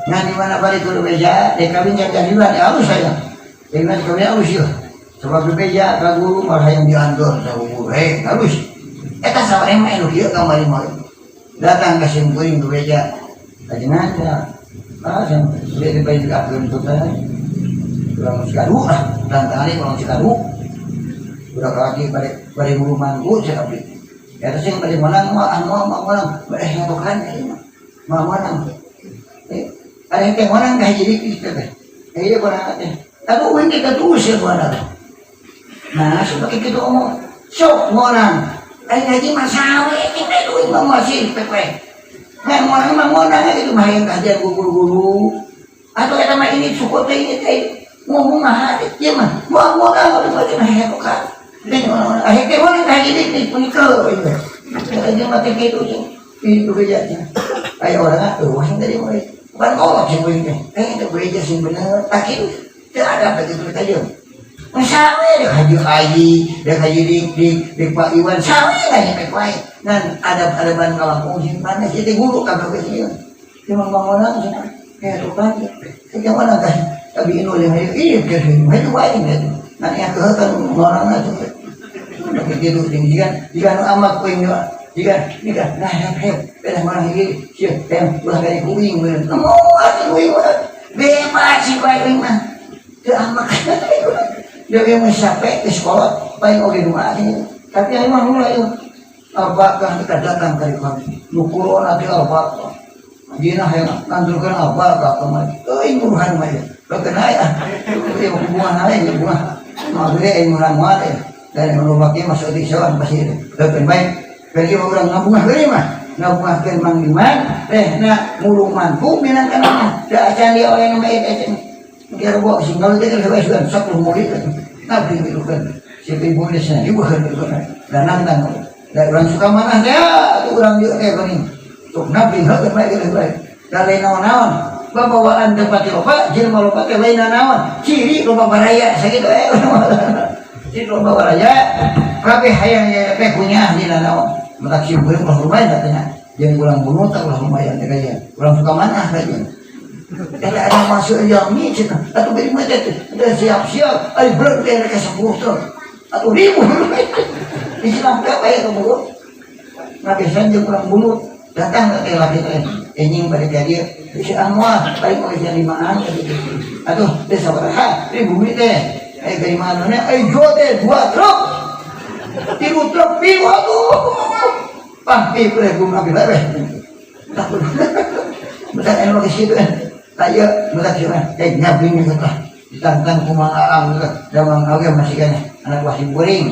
Nah di mana balik kudu beja, dek kawin jangan jadi ya halus saya. Dek mah kawin halus ya. Sebab beja ka guru malah hayang diantor sa guru. Hei, halus. Eta sawareh mah anu kieu kamari mah. Datang ka sim kuring ku beja. Kajengan ya. Ah, yang dia dibayar juga untuk saya. Urang Cikadu lah, tantangan urang Cikadu. Udah lagi balik balik guru mangku saya abdi. Ya terus yang balik menang mah ah mau mau menang, balik ngatokan ya mah. Mau menang. Eh, ada yang teh menang kah jadi gitu teh. Eh dia kurang teh. Tapi uing kita terus ya buana. Nah, seperti itu omong. Sok menang. Eh ngaji mah sawe ini uing mah masih pepe. Ngan menang mah menang itu mah yang kajian guru-guru. Atau eta mah ini suku teh ini teh ngomong mah ieu mah moal menang udah mah cenah hetokan. Ini orang-orang akhirnya mana kayak gini nih punika itu. Aja mati gitu sih. Itu bejanya. Kayak orang ah, tuh wasing tadi mulai. Bukan kolot sih gue ini. Eh itu beja sih bener. Tak itu. Tidak ada begitu aja. Sawe dek haji haji, dek haji dik dik dik Pak Iwan sawe aja mek wae. Ngan adab-adaban kalangkung sing panas itu guru kabeh sih. Cuma bangunan sih. Kayak tukang. Kayak mana kan? Tapi ini oleh iya ke itu wae gitu. Nah yang kan orang itu. Begitu jika jika nu amat kuing jika jika nah hep beda orang iki sia yang ulah kali kuing bener. Mau kuing bebas sih kuing mah. Teu amat. Dia yang sampai ke sekolah paling oke doa ini. Tapi yang mah mulai apakah kita datang dari kami? Nu corona teh apa? Dina hayang kanturkeun apa ka kemari? Euy buruhan mah ya. Bageun aya. Ieu hubungan lain hubungan. Mah gede aing urang mah teh. Dan nu baki masuk di sawan pasti. Bageun baik. Bagi urang ngabungah deui mah. Ngabungahkeun Mang Diman teh na mulung mantu minang kana mah. Da acan dia oleh nu bae acan. Kira bawa sing kalau teh keur sugan sok lu murid. Nabi gitu kan. Si ibu ini sana ibu kan gitu kan. Dan nantang. Dan orang suka mana ya tuh orang juga kayak gini. Sok nabi heuh bae gitu bae. Da lain naon-naon. Babawaan tempat loba, jelema loba teh lain naon. Ciri loba baraya sakitu eh. Ciri loba baraya kabeh hayang ya teh punya dina naon. Matak sim kuring ulah lumayan katanya. Jeung ulang bunuh tak ulah lumayan teh kaya. Urang suka mana kaya. Ada ada masuk jami cenah. Atuh beri mah teh udah siap-siap. Ai beurang teh rek 10 tuh. Atuh ribu. Islam teh bae keburu. Nah biasanya jeung urang bunuh datang ke laki teh. Enjing pada jadi si amwa paling oleh limaan gitu. Atuh teh sabaraha di bumi teh. Dari mana nih? Jual deh 2 truk. 3 truk piu atuh. Pah, pi pre gum nabi leweh. Takut. Bentar anu ke situ kan. Taya bentar sih kan. Nyabing gitu tah. Ditantang ku Mang Aang gitu. Da Mang Aang masih kan anak buah simkuring.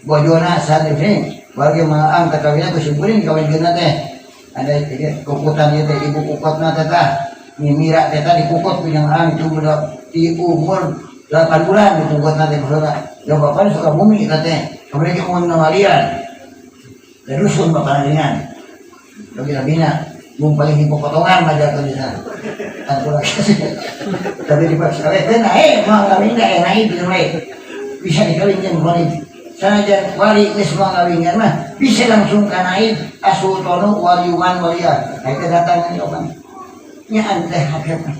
Bojona santri sini. Bagi Mang Aang katawina ku simkuring kawin geuna teh. Ada kukutan ieu teh ibu kukutna teh tah. Mimira teh tah dikukut ku Mang Aang itu budak di umur 8 bulan dikukut nanti maksudnya. Ya bapaknya suka bumi katanya. Kemudian dia mau nawalian. Dan dusun bapak dengan. Bagi Rabina, bung paling di potongan aja tuh di sana. Tentu lagi. Tapi dipaksa oleh naik, mau ngawin nggak naik di rumah. Bisa dikawinkan wali. Sanajan wali geus mau ngawinkan mah bisa langsung ka naik asultanu waliuman walia. Nah, itu datang ini orang. Nyaan teh hakikat.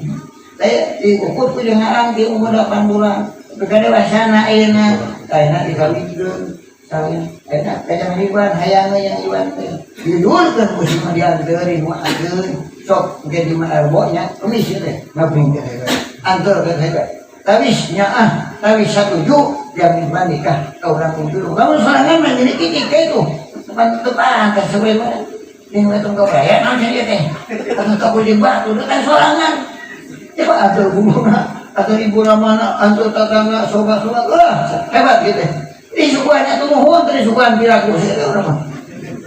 Saya diukur ku jeung arang di umur 8 bulan. Kedewasana ayeuna, ayeuna dikawinkeun. Kawin, ayeuna ka Iwan hayang yang Iwan teh. Didulkeun ku si mah dianterin mah anteun. Sok engke di mana arbonya, kemis teh ngabring teh. Anteur teh teh. Tawis nyaah, tawis satuju dia minta nikah ka urang kudu. Kamu sorangan mah jadi titik teh itu. Tepan-tepan teh sebenarnya. Jeung tong kabraya naon cenah teh. Atuh tak boleh batu kan sorangan. Coba atur bunga, atur ibu ramana, atur tetangga, sobat-sobat, wah hebat gitu. Di sukuannya tuh mohon, di sukuan piraku sih orang mah.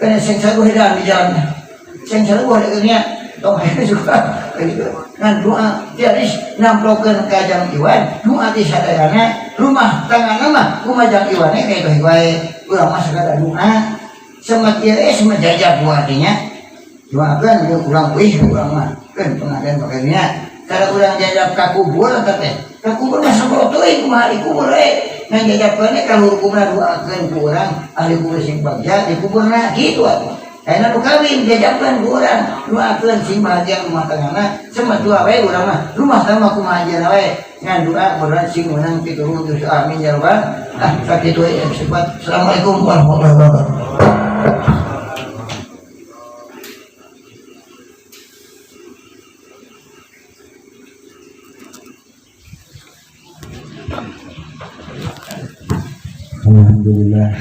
Karena sing sagu hilang di jalannya, sing sagu ada tong hayang suka gitu. Ngan doa jadi namplokeun ka jang Iwan, doa di sadayana rumah tangga mah rumah jang Iwan kayak itu wae. Urang mah sakadar doa. Semet ieu semet jajab buatinya. Doakeun jeung urang wih urang mah keun pengajian pakainya. Kalau urang jajab ka kubur eta teh, ka kubur mah sampro teuing kumaha di kubur we. Ngan jajabkeun ka luhur kuburna doakeun ku urang ahli kubur sing bagja di kuburna kitu atuh. Ayeuna nu kawin jajabkeun ku urang doakeun sing bahagia rumah tanggana, semet doa we urang mah rumah tangga kumaha aja we. Ngan doa berat sing meunang pituruh amin ya rabbal. Ah sakitu we sifat. Assalamualaikum warahmatullahi wabarakatuh. Alhamdulillah